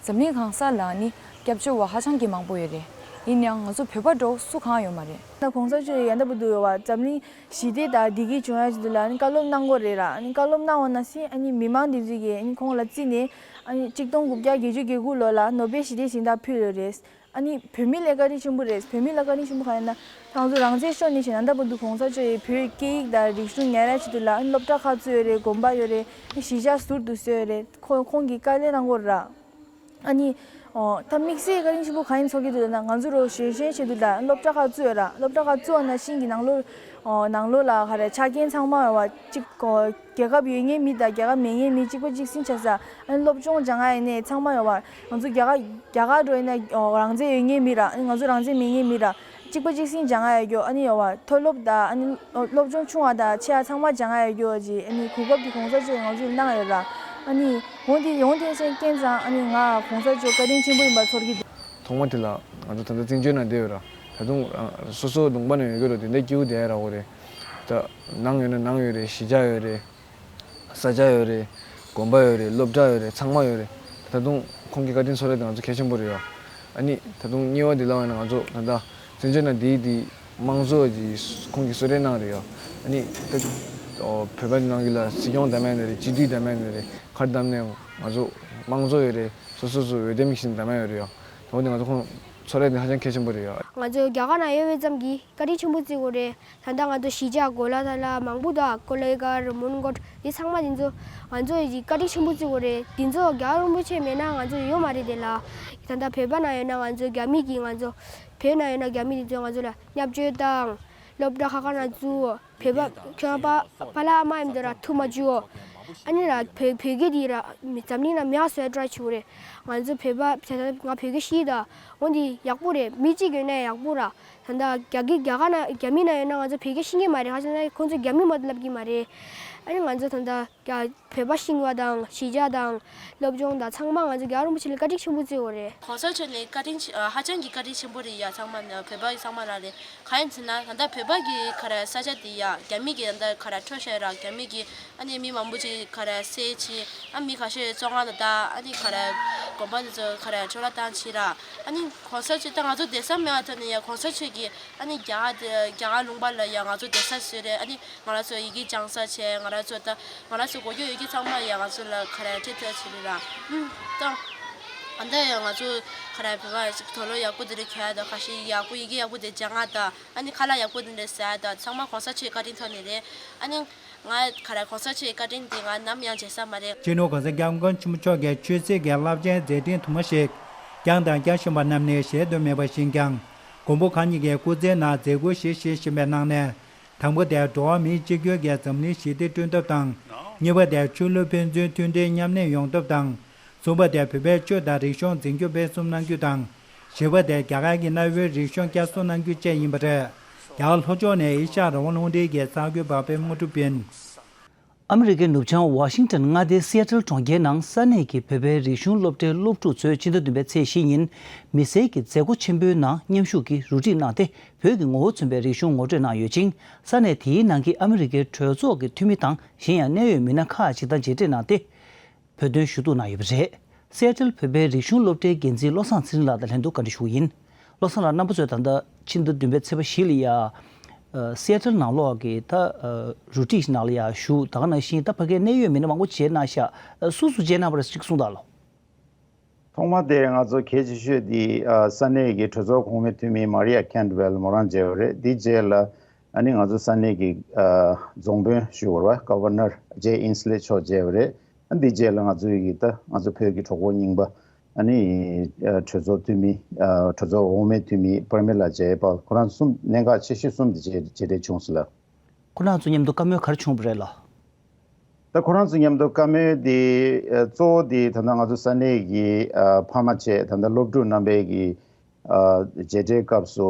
འཛམ་གླིང་གང་ས་ལ་ནི་སྐྱབས་བཅོལ་བ་ཧ་ཅང་གི་མང་པོ་ཡོད་རེད། ཡིན་ཡང་ང་ཚོ་བོད་པ་འདྲ་བོ་སུ་གང་ཡོད་མ་རེད། ད་༸གོང་ས་མཆོག་ཡ་ད་བར་དུ་ཡོད་པ་འཛམ་གླིང་ཞི་བདེ་དང་བདེ་སྐྱིད་བྱུང་ཡ་ཆེད་དུ་ལ་ནི་བཀའ་སློབ་གནང་དགོས་རེད་ར། ནི་བཀའ་སློབ་གནང་བ་ནང་བཞིན་ཨ་ནི་མི་མང་དེ་ཚོས་ཀྱིས་ཨ་ནི་ཁོང་ལ་བརྩིས་ནས་ཨ་ནི་གཅིག་སྟོང་དགུ་བརྒྱ་བརྒྱད་ཅུ་གྱ་དགུ་ལོ་ལ་ནོ་བེལ་ཞི་བདེའི་གཟེངས་རྟགས་ཕུལ་ཡོད་རེད། ཨ་ནི་བོད་མི་ལ་བཀའ་དྲིན་ཆེན་པོ་རེད། བོད་མི་ལ་བཀའ་དྲིན་ཆེན་པོ་གང་ཡིན་ན། ང་ཚོ་རང་བཙན་ཤོར་ནས་བྱས་ན་ད་བར་དུ་༸གོང་ས་མཆོག་ཡིས་བོད་སྐད་ཡིག་དང་རིག་གཞུང་ཉར་ཡ་ཆེད་དུ་ལ་ཨ་ནི་སློབ་གྲྭ་ཁག་བཙུགས་ཡོད་རེད། དགོན་པ་ཡོད་རེད། གཞིས་ཆགས་ཟུར་དུ་བཟོས་ཡོད་རེད། ཁོ་ཁོང་གིས་དཀའ་ལས་གནང་དགོས་རེད་ར། ཨ་ནི། ཨོ། ད་དམིགས་བསལ་བཀའ་དྲིན་ཆེན་པོ་གང་ཡིན་ཚོར་གྱི་འདུག་ལབ་ན། ང་ཚོ་རོ་གཞོན་གཞོན་བྱེད་དུས་ལ་སློབ་གྲྭ་ཁག་བཙུགས་ཡོད་ར། སློབ་གྲྭ་ཁག་བཙུགས་པ་ནང་བཞིན་གྱི་ནང་ལོགས། ཨོ། ནང་ལོགས་ལ་ག་རེ་ཆ་རྐྱེན་ཚང་མ་ཡོད་པ་གཅིག་གོ། རྒྱལ་ཁབ་ཡོད་མཁན་མི་དང་རྒྱལ་ཁབ་མེད་མཁན་མི་གཅིག་པ་གཅིག་སྲིང་བྱེད་ས། ཨ་ནི་སློབ་སྦྱོང་སྦྱང་ཡ་ཡིན་ནའི་ཚང་མ་ཡོད་པ། ང་ཚོ་རྒྱ་གར་རྒྱ་གར་འགྲོ་ཡིན་ན། ཨོ། རང་བཙན་ཡོད་མཁན་མི་ར། ཨ་ནི་ང་ཚོ་རང་བཙན་མེད་མཁན་མི་ར། གཅིག་པ་གཅིག་སྲིང་སྦྱང་ཡ་ཡོད་རྒྱུ། ཨ་ནི་ཡོད་པ་མཐོ་སློབ་དང་། ཨ་ནི་སློབ་སྦྱོང་ཆུང་བ་དང་ཆེ་བ་ཚང་མ་སྦྱང་ཡ་ཡོད་རྒྱུ་ཅིག་ཨ་ནི་གོ་སྐབས་དེ་གོང་ས་མཆོག་ང་ཚོ་ལ་གནང་ཡོད་ར། ཨ་ནི་འོན་ཏེ་འོན་ཏེ་སེམས་བསྐྱེད་ཙང་། ཨ་ནི་ང་གོང་ས་མཆོག་བཀའ་དྲིན་ཆེན་པོ་ཡིན་པ་ཚོར་གྱི་འདུག་ཐོག་མ་དེ་ལ་ང་ཚོ་ད་ལྟ་བཙན་བྱོལ་ནང་བསྡད་ཡོད་ར། ད་དུང་རང་སོ་སོ་ལུང་པ་ནང་ཡོད་ཀྱི་རེད། དེ་འདྲ་སྐྱིད་པོ་བསྡད་ཡ་རག་གི་རེད། ད་ནང་ཡོད་ན་ནང་ཡོད་རེད། གཞིས་ཆགས་ཡོད་རེད། ས་ཆ་ཡོད་རེད། དགོན་པ་ཡོད་རེད། སློབ་གྲྭ་ཡོད་རེད། ཚང་མ་ཡོད་རེད། ད་དུང་ཁོང་གི་བཀའ་དྲིན་ཚོར་ཡ་དེ་ང་ཚོ་གལ་ཆེན་པོ་རེད་ཡ། ཨ་ནི་ད་དུང་གཉིས་པ་དེ་ལབ་ཡོང་ན། ང་ཚོ་ད་ལྟ་བཙན་བྱོལ་ནང་བསྡད་དེ་དམངས་གཙོ་གི་ཁོང་གིས་གསོལ་རས་གནང་རེད་ཡ། ཨ་ནི་ད་ཨོ་བོད་པ་ནང་གི་ལ་སྲིད་སྐྱོང་བདམས་ཡ་ནི་རེད། སྤྱི་འཐུས་བདམས་ཡ་ནི་རེད། ག་རེ་བདམས་ནའང་ང་ཚོ་དམངས་གཙོ་ཡོད་རེད། སོ་སོ་སོ་འོས་འདེམས་བྱས་ནས་བདམས་ཡ་ཡོད་རེད་ཡ། དེ་འོ་དེ་ང་ཚོ་ཁོང་ཚོར་ཡ་དེ་ཧ་ཅང་གལ་ཆེན་པོ་རེད་ཡ། ང་ཚོ་རྒྱ་གར་ནང་ཡོད་པའི་ཙམ་གྱིས་བཀའ་དྲིན་ཆེན་པོ་བརྩི་དགོས་རེད། ད་ལྟ་ང་ཚོ་གཞིས་ཆགས་གོ་ལ་ཐ་ལ་མང་པོ་དང་། ཀོ་ལེ་གར། མོན་གྷོ། འདི་ཚང་མ་འདི་ཚོ་ང་ཚོ་ཡི་བཀའ་དྲིན་ཆེན་པོ་བརྩི་དགོས་རེད། འདི་ཚོ་རྒྱལ་བ་རིན་པོ་ཆེ་མེད་ན་ང་ཚོ་ཡོད་མ་རེད་དེ་ལ། ད་ལྟ་བོད་པ་ནང་ཡོད་ན་ང་ཚོ་རྒྱ་མི་གིས་ང་ཚོ། བོད་ནང་ཡོད་ན་རྒྱ་མི་འདི་ཚོས་ང་ཚོ་ལ་བརྙས་བཅོས་དང་། སློབ་གྲྭ་ཁག་ཁག་ནང་བཙུགས། བོད་པ་ཁྱོད་པ་པ་ལགས་མ་ཡིན་དུས་ར་ཐུག་མ་བཅུག་ཨ་ནི་ར་བོད་བོད་སྐད་འདི་ར་འཛམ་གླིང་ནང་མེད་པ་བཟོ་ཡ་ཊ་རའི་བྱེད་དགོས་རེད། ང་ཚོ་བོད་པ་ད་ལྟ་ང་བོད་སྐད་ཤེས་ད། འོ་འདི་ཡག་པོ་རེད། མི་གཅིག་ཡོད་ན་ཡག་པོ་ར། ད་ལྟ་རྒྱ་གི་རྒྱ་གར་ནང་རྒྱ་མི་ནང་ཡོད་ན་ང་ཚོ་བོད་སྐད་ཤེས་ཀྱི་མ་རེད། ཧ་ཅང་ན་ཁོང་ཚོ་རྒྱ་མི་མ་གཏོགས་ལབ་ཀྱི་མ་རེད། ཨ་ནི་ང་ཚོ་ད་ལྟ་རྒྱ་བོད་པ་ཤེས་པ་དང་། གཞིས་ཆགས་དང་། སློབ་སྦྱོང་དང་ཚང་མ་ང་ཚོ་རྒྱལ་བ་རིན་པོ་ཆེ་ལ་བཀའ་དྲིན་ཆེན་པོ་བརྩི་དགོས་རེད། གོང་ས་མཆོག་ནི་བཀའ་དྲིན་ཆེ་ཨ་ཧ་ཅང་གི་བཀའ་དྲིན་ཆེན་པོ་རེད་ཡ། ཚང་མ་ནི་བོད་པ་ཚང་མ་ལ་རེད། གང་ཡིན་ཟེར་ན་ད་ལྟ་བོད་པ་གི་ག་རེ་ས་ཆ་དེ་ཡ་རྒྱ་མི་གི་ད་ལྟ་ག་རེ་འཕྲོག་བཞག་ར། རྒྱ་མི་གི་ཨ་ནི་མི་མང་པོ་ཅིག་ག་རེ་བསད་བྱས། ཨ་མི་ཁ་ཤས་བཙོན་ཁང་ལ་བཏང་། ཨ་ནི་ག་རེ་དགོན་པ་འདི་ཚོ་ག་རེ་འཕྲོ་བརླག་བཏང་བྱས་ར། ཨ་ནི་གོང་ས་མཆོག་ད་ང་ཚོ་བསྡད་ས་མེད་པ་ཐོག་ནས་ཡ་གོང་ས་མཆོག་གིས་ཨ་ནི་རྒྱ་གར་དེ་རྒྱ་གར་ལུང་པ་ལ་ཡ་ང་ཚོ་བསྡད་ས་བཟོས་རེད། ཨ་ནི་ང་རང་ཚོ་ཡི་གེ་སྦྱང་ས་བྱས། ང་རང་ཚོ་ད་ང་རང་ཚོ་གོ་རྒྱུ་ཡི་གེ་ཚང་མ་ཡ་ང་ཚོ་ལ་ག་རེ་ཁྲིད་ཐུབ་བྱས་རེད་ར། ཨུམ། ད་ཨ་ད་ཡ་ང་ཚོ་ག་རེ་བོད་པ་ཞིག་དུག་ལོག་ཡག་པོ་དེ་རིགས་གྱོན་ཡ་དང་། ཁ་ཤས་ཡག་པོ་ཡི་གེ་ཡག་པོ་དེ་སྦྱང་ཡ་དང་། ཨ་ནི་ཁ་ལག་ཡག་པོ་དེ་འདྲ་ཟ་ཡ་དང་། ཚང་མ་གོང་ས་མཆོག་བཀའ་དྲིན་ཐོག་ནས་རེད། ཨ་ནི་ང་ག་རེ་གོང་ས་མཆོག་བཀའ་དྲིན་དེ་ང་ནམ་ཡང་བརྗེད་ས་མ་རེད། སྤྱི་ནོར་གོང་ས་སྐྱབས་མགོན་ཆེན་པོ་མཆོག་གིས་ཆོས་སྲིད་ཀྱི་རླབས་ཆེན་མཛད་འཕྲིན་དུ་མ་ཞིག་བསྐྱངས་དང་བསྐྱང་བཞིན་པ་རྣམས་ནི་ཞལ་དུ་མེད་པ་བཞིན་ཀྱང་། མགོན་པོ་གང་ཉིད་ཀྱི་སྐུ་ཚེའི་ནང་མཛད་ཁུར་བཞེས་བཞིན་པའི་ནང་ནས། དང་པོ་དེ་འགྲོ་བ་མིའི་གཅིག་གྱུར་གྱི་འཛམ་གླིང་ཞི་བདེ་བསྐྲུན་ཐབས་དང་། གཉིས་པ་དེ་ཆོས་ལུགས་ཕན་ཚུན་མཐུན་སྒྲིལ་མཉམ་གནས་ཡོང་ཐབས་དང་། གསུམ་པ་དེ་བོད་པའི་ཆོས་དང་རིག་གཞུང་འཛིན་སྐྱོང་སྤེལ་གསུམ་གནང་རྒྱུ་དང་། བཞི་པ་དེ་རྒྱ་གར་གྱི་གནའ་བོའི་རིག་གཞུང་བསྐྱར་གསོ་གནང་རྒྱུ་བཅས་ཡིན་པ་རེད། རྒྱ་གར་ལྷོ་ཕྱོགས་ནས་ཨེ་ཤ་ཡ་རང་དབང་རླུང་འཕྲིན་གྱི་གསར་འགོད་པ་པད་མ་དངོས་གྲུབ་ཡིན། ཨ་མི་རི་ཀའི་ནུབ་བྱང་ཝ་ཤིང་ཊོན་མངའ་སྡེའི་སི་ཨེ་ཊལ་གྲོང་ཁྱེར་ནང་ས་གནས་ཀྱི་བོད་པའི་རིག་གཞུང་སློབ་གྲྭའི་སློབ་ཕྲུག་ཚོས་ཕྱི་ཟླ་བདུན་པའི་ཚེས་བཞི་ཉིན་མི་སེར་གྱི་མཛད་སྒོ་ཆེན་པོའི་ནང་མཉམ་ཞུགས་ཀྱིས་རུ་སྒྲིག་གནང་སྟེ། བོད་ཀྱི་ངོ་བོ་མཚོན་པའི་རིག་གཞུང་ངོ་སྤྲོད་གནང་ཡོད་ཅིང་། ས་གནས་དེའི་ནང་གི་ཨ་མི་རི་ཀའི་གྲོས་ཚོགས་ཀྱི་འཐུས་མི་དང་། གཞན་ཡང་གནད་ཡོད་མི་སྣ་ཁག་ཅིག་དང་མཇལ་འཕྲད་གནང་སྟེ། བོད་དོན་ཞུ་གཏུག་གནང་ཡོད་པ་རེད། སི་ཨེ་ཊལ་བོད་པའི་རིག་གཞུང་སློབ་གྲྭའི་འགན་འཛིན་བློ་བཟང་ཚེ་རིང་ལགས་དང་ལྷན་དུ་བཀའ་འདྲི་ཞུ་གི་ཡིན། བློ་བཟང་ལགས། རྣམ་པ་ཚོས་ད་ལྟ་ཕྱི་ཟླ་བདུན་པའི་ཚེས་པ་བཞི་ལ་ཡ། ཨ། སི་ཨེ་ཊལ་ནང་ལོགས་ཀྱི་ད། ཨ། རུ་སྒྲིག་ནང་ལ་ཡ་བཞུགས། ད་ག་ནང་བཞིན་ད་ཕ་གིའི་གནད་ཡོད་མི་སྣ་མང་པོ་མཇལ་གནང་ཤག་ཨ། སུ་སུ་མཇལ་གནང་བ་རེད། ཅིག་གསུངས་དང་ལོ། ཐོག་མ་དེ་ང་ཚོ་གལ་ཆེ་ཤོས་དེ། ཨ། ས་གནས་ཀྱི་གྲོས་ཚོགས་གོང་མའི་འཐུས་མི་མ་རི་ཡ་ཁེན་ཝེལ་མོ་རང་མཇལ་བ་རེད། དེ་རྗེས་ལ་ཨ་ནི་ང་ཚོ་ས་གནས་ཀྱི། ཨ། རྫོང་དཔོན་ཞུ་བར་བ་གོ་ཝར་ནར་ཇེ་ཨིན་སི་ལེ་མཆོག་མཇལ་བ་རེད། ཨ། དེ་རྗེས་ལ་ང་ཚོའི་གི་ད་ང་ཚོ་བོད་ཀྱི་གྲོགས་པོ་རྙིང་པ། ཨ་ནི། ཨ། གྲོས་ཚོགས་འཐུས་མི། ཨ། གྲོས་ཚོགས་འོག་མའི་འཐུས་མི་པར་མི་ལ་ཇེ་པཱལ། ཁོ་རང་གསུམ་གནད་འགག་ཆེ་ཤོས་གསུམ་དེ་མཇལ་མཇལ་འཕྲད་བྱུང་སོང་ལགས། ཁོ་རང་ཚོ་མཉམ་དུ་བཀའ་མོལ་ག་རེ་བྱུང་བ་རེད་ལགས། ད་ཁོ་རང་ཚོ་མཉམ་དུ་བཀའ་མོལ་དེ། ཨ། གཙོ་བོ་དེ་ད་ལྟ་ང་ཚོ་ས་གནས་ཀྱི། ཨ། ཕ་མ་བཅས་ད་ལྟ་སློབ་ཕྲུག་རྣམ་པའི་གི། ཨ། མཇལ་འཕྲད་སྐབས་སུ་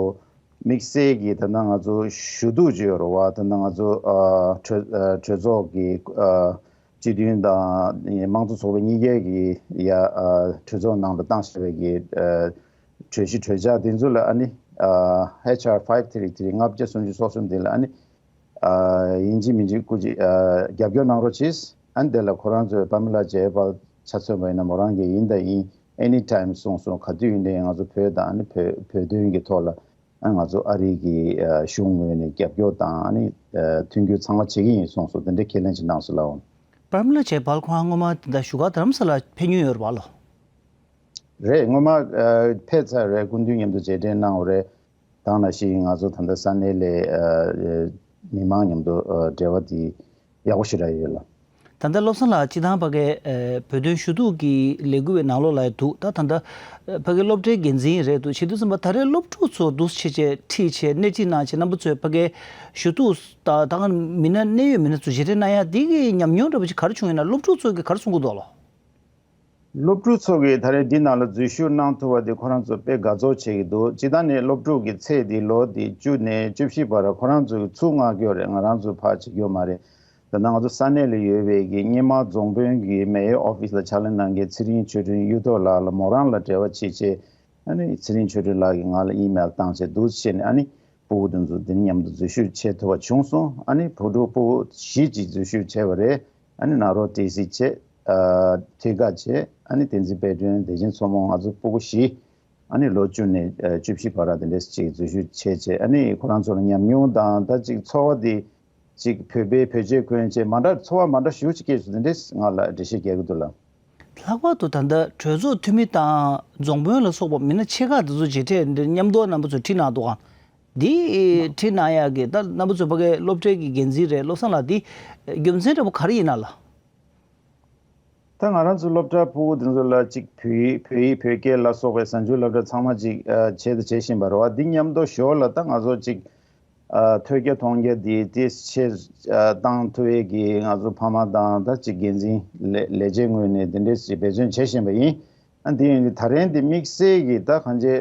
དམིགས་བསལ་གྱི་ད་ལྟ་ང་ཚོ་ཞུ་གཏུག་ཅིག་ཡོད་རེད་བ། ད་ལྟ་ང་ཚོ། ཨ། གྲོས། ཨ། གྲོས་ཚོགས་ཀྱི། ཨ། སྤྱི་མཐུན་དང་དམངས་གཙོ་ཚོགས་པ་གཉིས་ཀའི་གི་ཡ། ཨ། གྲོས་ཚོགས་ནང་དུ་བཏང་བཞག་པའི་གི། ཨ། གྲོས་གཞི་གྲོས་འཆར་དེ་ཚོ་ལ་ཨ་ནི། ཨ། ཨེཆ་ཨར་ཕའིབ་ཐི་རི་ཐི་རི། ལྔ་བརྒྱ་སུམ་ཅུ་སོ་གསུམ་དེ་ལ་ཨ་ནི། ཨ། ཡིན་གཅིག་མིན་གཅིག་སྐུ་མཁྱེན། ཨ། རྒྱབ་སྐྱོར་གནང་རོགས་གྱིས། ཨ་ནི་དེ་ལ་ཁོ་རང་ཚོས་པར་མི་ལ་ཇེ་པཱལ་ཆ་མཚོན་པ་ཡིན་ན་མོ་རང་གིས་ཡིན་དང་ཡིན། ཨེ་ནི་ཊའིམ་གསུངས་སོང་། ག་དུས་ཡིན་ནའི་ང་ཚོ་བོད་དང་ཨ་ནི་བོད་བོད་དོན་གྱི་ཐོག་ལ། ཨ། ང་ཚོ་ཨ་རི་གི། ཨ། གཞུང་ངོས་ནས་རྒྱབ་སྐྱོར་དང་། ཨ་ནི། ཨ། མཐུན་འགྱུར་ཚང་མ་བྱེད་ཀྱི་ཡིན་གསུངས་སོང་། དེ་འདྲའི་ཁས་ལེན་ཅིག་གནང་སོང་ལགས། པར་མི་ལ་ཇེ་པཱལ་ཁོ་རང་སྔོན་མ་དེ་འདྲ་བཞུགས་སྒར་རྡ་རམ་ས་ལ་ཕེབས་མྱོང་ཡོད་རེད་བ་ལགས། རེད། སྔོན་མ། ཨ། ཕེབས་ཚར་རེད། སྐུ་མདུན་མཉམ་དུ་མཇལ་འཕྲད་གནང་བ་རེད། ད་ག་ནང་བཞིན་ང་ཚོ་ད་ལྟ་ས་གནས་ལ། ཨ། མི་མང་མཉམ་དུ། ཨ། འབྲེལ་བ་དེ་ཡག་པོ་ཞེ་དྲག་ཡོད་ལགས། ད་ལྟ་བློ་བཟང་ལགས་སྤྱི་བཏང་ཕ་གའི་ཨ་བོད་དོན་ཞུ་གཏུག་གི་ལས་འགུལ་བའི་ནང་ལོགས་ལ་ཡང་འདུག་ད་ད་ལྟ་ཨ་ཕ་གའི་སློབ་གྲྭའི་འགན་འཛིན་རེད་འདུག་བྱེད་དུས་ཙམ་པ་ད་རེས་སློབ་ཕྲུག་ཚོ་འདུག་བྱས་བྱས་ཁྲིད་བྱས་སྣེ་ཁྲིད་གནང་བྱས་རྣམ་པ་ཚོས་ཕ་གའི་ཞུ་གཏུག་ད་ད་མི་སྣ་གནད་ཡོད་མི་སྣ་ཚོ་མཇལ་འཕྲད་གནང་ཡ་འདི་གི་ཉམས་མྱོང་འདྲ་པོ་ཅིག་ག་རེ་བྱུང་ཡོད་ན། སློབ་ཕྲུག་ཚོ་གིས་ག་རེ་གསུང་གི་འདུག་ལོ། སློབ་ཕྲུག་ཚོ་གིས་ད་རེས་འདི་ནང་ལ་འཛུལ་ཞུགས་གནང་ཐུབ་པ་དེ་ཁོ་རང་ཚོ་དཔེ་དགའ་ཚོར་བྱེད་ཀྱི་འདུག་སྤྱིར་བཏང་ནས་སློབ་ཕྲུག་གི་ཚེ་འདི་ལོ་འདི་བཅུ་ནས་བཅུ་བཞི་བར་ཁོ་རང་ཚོ་གིས་ཚུར་མངགས་ཀྱི་ཡོད་རེད། ང་རང་ཚོ་ཕར་བྱེད་ཀྱི་ཡོད་མ་རེད། ད་ལྟ་ང་ཚོ་ས་གནས་ལ་ཡོད་པའི་གི་སྔོན་མ་རྫོང་དཔོན་གྱི་མེ་ཡོར་ཨོ་ཕི་སི་ལ་ཕྱག་ལས་གནང་མཁན་ཚེ་རིང་ཆོས་སྒྲོན་གཡུ་ཐོག་ལགས་ལ་མོ་རང་ལ་འབྲེལ་བ་བྱེད་ཆེད། ཨ་ནི་ཚེ་རིང་ཆོས་སྒྲོན་ལགས་ཀྱིས་ང་ལ་ཨི་མེལ་བཏང་བྱས་འདུག་བྱས་ནས། ཨ་ནི་སྤུ་གུ་དེ་ཚོ་འདི་ནས་མཉམ་དུ་འཛུལ་ཞུགས་བྱེད་ཐུབ་པ་བྱུང་སོང་། ཨ་ནི་བུ་ཕྲུག་སྤུ་གུ་བཞི་ཅིག་འཛུལ་ཞུགས་བྱས་པ་རེད། ཨ་ནི་ནཱ་རོ་ཊི་སི་བྱས། ཨ་ཐོད་དཀར་བྱས། ཨ་ནི་བསྟན་འཛིན་དཔལ་སྒྲོན། བདེ་ཆེན་མཚོ་མོ། ང་ཚོ་སྤུ་གུ་བཞི། ཨ་ནི་ལོ་བཅུ་ནས་ཨ་བཅུ་བཞི་བར་དེ་འདྲས་ཅིག་འཛུལ་ཞུགས་བྱས་བྱས། ཨ་ནི་ཁོ་རང་ཚོ་ལ་ཉམས་མྱོང་དང་ད་ཅིག་ཚོར་བ་དེ་ཅིག་བོད་པའི་བོད་ཆས་གོན་བྱས་མ་འདྲ་ཚོར་བ་མ་འདྲ་ཞེ་པོ་ཅིག་སྐྱེས་སོང་། དེ་འདྲས་ང་ལ་འགྲེལ་བཤད་རྒྱག་གི་འདུག་ལགས། ལྷག་པར་དུ་ད་ལྟ་གྲོས་ཚོགས་འཐུས་མི་དང་རྫོང་དཔོན་ལ་སོགས་པ་མི་སྣ་ཆེ་ཁག་དེ་ཚོ་མཇལ་འཕྲད་འདིར་མཉམ་དུ་རྣམ་པ་ཚོས་ཁྲིད་གནང་འདུག་གམ། འདི་ཁྲིད་གནང་ཡག་གི་ད་རྣམ་པ་ཚོ་ཕ་གའི་སློབ་གྲྭའི་གི་འགན་འཛིན་རེད། བློ་བཟང་ལགས། འདི་རྒྱུ་མཚན་འདྲ་པོ་ག་རེ་ཡིན་ན་ལགས། ད་ང་རང་ཚོ་སློབ་གྲྭ་ཕྲུ་གུ་དེ་ཚོ་ལ་ཅིག་བོད་ཡིག་བོད་ཡིག་བོད་སྐད་ལ་སོགས་པའི་གཟའ་མཇུག་སློབ་གྲྭ་ཚང་མ་ཅིག་ཨ་བྱེད་དང་བྱེད་བཞིན་པ་རེད་བ། འདི་མཉམ་དུ་ཞོར་ལ་ད་ང་ཚོ་ཅིག་ཨ་ཐོས་རྒྱ་མཐོང་རྒྱ་འདི་ཏོག་ཙམ་ཆེ་ཨ་བཏང་ཐུབ་ཡས་ཀྱི་ང་ཚོ་ཕ་མ་དང་ད་ཅིག་འགན་འཛིན་ལས་ལས་བྱེད་ངོས་ནས་འདི་འདྲས་ཅིག་འབད་བརྩོན་བྱེད་བཞིན་པ་ཡིན། ཨ་འདི་ཡིན་དུས་ད་རེས་འདི་དམིགས་བསལ་གྱི་ད་གང་ཅི།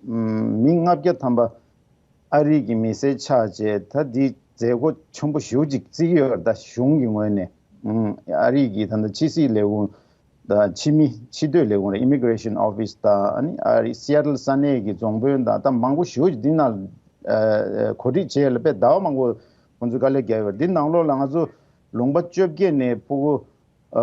ཨམ། མི་ལྔ་བརྒྱ་ཐམ་པ་ཨ་རི་གི་མི་སེར་ཆགས་བྱས། ད་འདི་མཛད་སྒོ་ཆེན་པོ་ཞེ་པོ་ཅིག་བརྩི་གི་ཡོད་རེད། ད་གཞུང་གི་ངོས་ནས། ཨམ། ཨ་རི་གི་ད་ལྟ་ཕྱི་སྲིད་ལས་ཁུངས་དང་ཕྱི་མི་ཕྱི་སྡོད་ལས་ཁུངས་རེད། Immigration Office དང་ཨ་ནི་ཨ་རི་སི་ཨེ་ཊལ་ས་གནས་ཀྱི་རྫོང་དཔོན་དང་ད་མང་པོ་ཞེ་པོ་ཅིག་འདི་ནང་ཨ་གོ་སྒྲིག་བྱས་ལ་དཔེ་ཟླ་བ་མང་པོ་ཁོང་ཚོས་དཀའ་ལས་བརྒྱབ་ཡོད་རེད། འདི་ནང་ལོགས་ལ་ང་ཚོ་ལུང་པ་བཅོ་བརྒྱད་ནས་ཕྲུ་གུ་ཨ་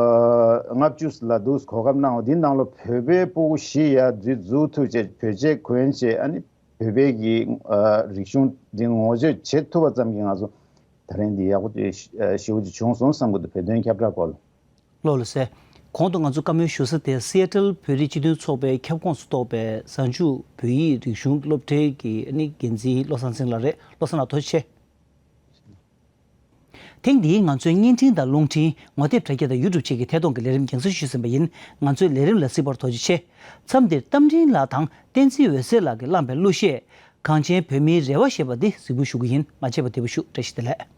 ལྔ་བཅུ་ལ་འདུག་གོ་སྐབས་གནང་བ། འདི་ནང་ལ་བོད་པའི་ཕྲུ་གུ་བཞི་ཡར་འཛུལ་འཛུལ་ཐུབ་བྱས། བོད་ཆས་གོན་བྱས། ཨ་ནི་བོད་པའི་གི་ཨ་རིག་གཞུང་འདི་ངོ་སྤྲོད་བྱེད་ཐུབ་པ་ཙམ་གྱིས་ང་ཚོ་ད་རིང་འདི་ཡག་པོ་ཞེ་པོ་ཅིག་བྱུང་སོང་བསམ་གྱི་འདུག་བོད་དོན་ཁྱབ་བསྒྲགས་སྐོར་ལ། བློ་ལགས་སེ། གོང་དུ་ང་ཚོ་བཀའ་མོལ་ཞུ་ས་དེ་སི་ཨེ་ཊལ་བོད་རིགས་སྤྱི་མཐུན་ཚོགས་པའི་ཁྱབ་ཁོངས་སུ་གཏོགས་པའི་གཟའ་མཇུག་བོད་ཡིག་རིག་གཞུང་སློབ་གྲྭའི་གི་ཨ་ནི་འགན་འཛིན་བློ་བཟང་ཚེ་རིང་ལགས་རེད། བློ་བཟང་ལགས་ཐུགས་རྗེ་ཆེ། ཐེངས་འདིའི་ང་ཚོའི་བརྙན་འཕྲིན་དང་རླུང་འཕྲིན་ངོ་དེབ་དྲ་རྒྱ་དང་ཡུ་ཊུབ་བཅས་ཀྱི་ཐད་གཏོང་གི་ལས་རིམ་རྒྱང་སྲིང་ཞུས་ཟིན་པ་ཡིན། ང་ཚོའི་ལས་རིམ་ལ་གཟིགས་པར་ཐུགས་རྗེ་ཆེ། མཚམས་འདིར་རྟ་མགྲིན་ལགས་དང་བསྟན་འཛིན་འོད་ཟེར་ལགས་ཀྱིས་བླངས་པའི་གླུ་གཞས། གངས་ཅན་བོད་མིའི་རེ་བ་ཞེས་པ་འདི་གཟིགས་འབུལ་ཞུ་གི་ཡིན། མ་ཆད་པར་བདེ་པོ་བཞུགས། བཀྲ་ཤིས་བདེ་ལེགས།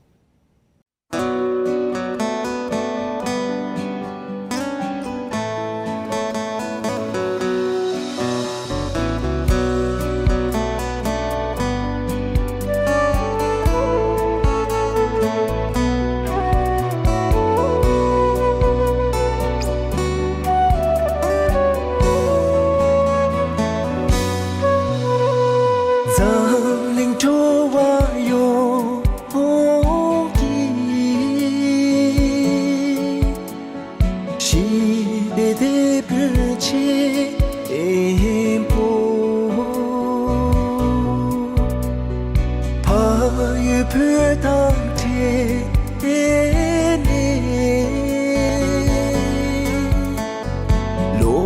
འཛམ་གླིང་འགྲོ་བ་ཡོངས་ཀྱི་ཞི་བདེ་དེད་པའི་ཆེན་པོ། ཕ་ཡུལ་བོད་དང་འབྲེལ་ནས། ལོ་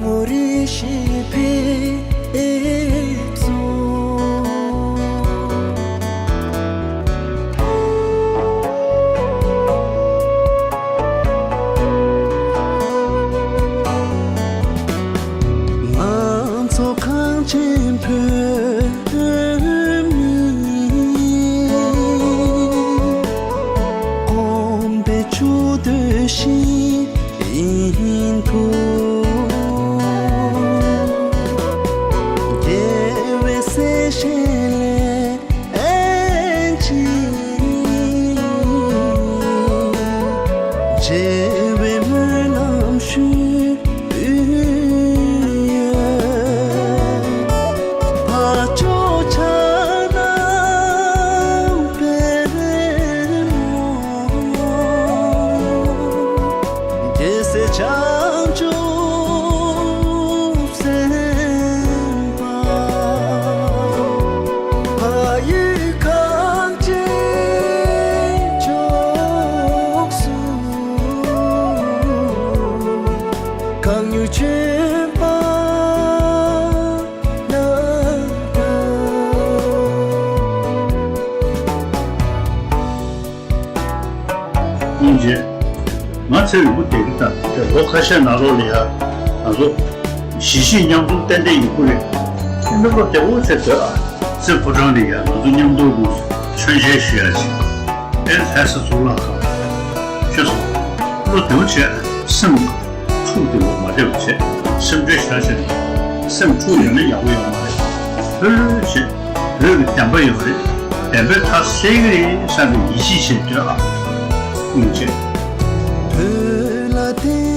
ངོ་རེ་བཞིན་འཕེལ་རྒྱས་སོང་། ང་ཚོ་གངས་ཅན་བོད་མིའི་གོམ་པའི་ཆུ་འདི་བཞིན་དུ། ཚེ་རིང་པོ་བསྡད་ཀྱི་ད་དེ་ལོ་ཁ་ཤས་ནང་ལོགས་ལ་ཡ་ང་ཚོ་གཞིས་བྱེས་མཉམ་འཛོམས་ཏན་ཏན་ཡོང་གི་རེད། ཁྱེད་རྣམ་པ་བདེ་པོ་བྱས་སྡོད་ཨ། ཚེ་ཕོ་བྲང་ལ་ཡ་ང་ཚོ་མཉམ་དུ་དགོངས་སུ་མཆོད་མཇལ་ཞུ་ཡ་ཅིག་ཨེ་ལྷ་ས་གཙུག་ལག་ཁང་། ཤེས་སོང་། བློ་བདེ་པོ་བྱས་སེམས་འཁྲུག་བདེ་པོ་མ་བདེ་པོ་བྱས་སེམས་ཁྲལ་བཞག་བྱས་ནས་སེམས་འཁྲུག་ཡོང་ན་ཡག་པོ་ཡོད་མ་རེད། ལྷོད་ལྷོད་བྱས་བོད་ཀྱི་བདེན་པ་ཡོད་རེད། བདེན་པའི་མཐའ་གསལ་གྱི་རེད་བསམ་པའི་ཡིད་ཆེས་བྱས་སྡོད་ཨ། ཐུགས་རྗེ་ཆེ། བོད་ལ་དེ།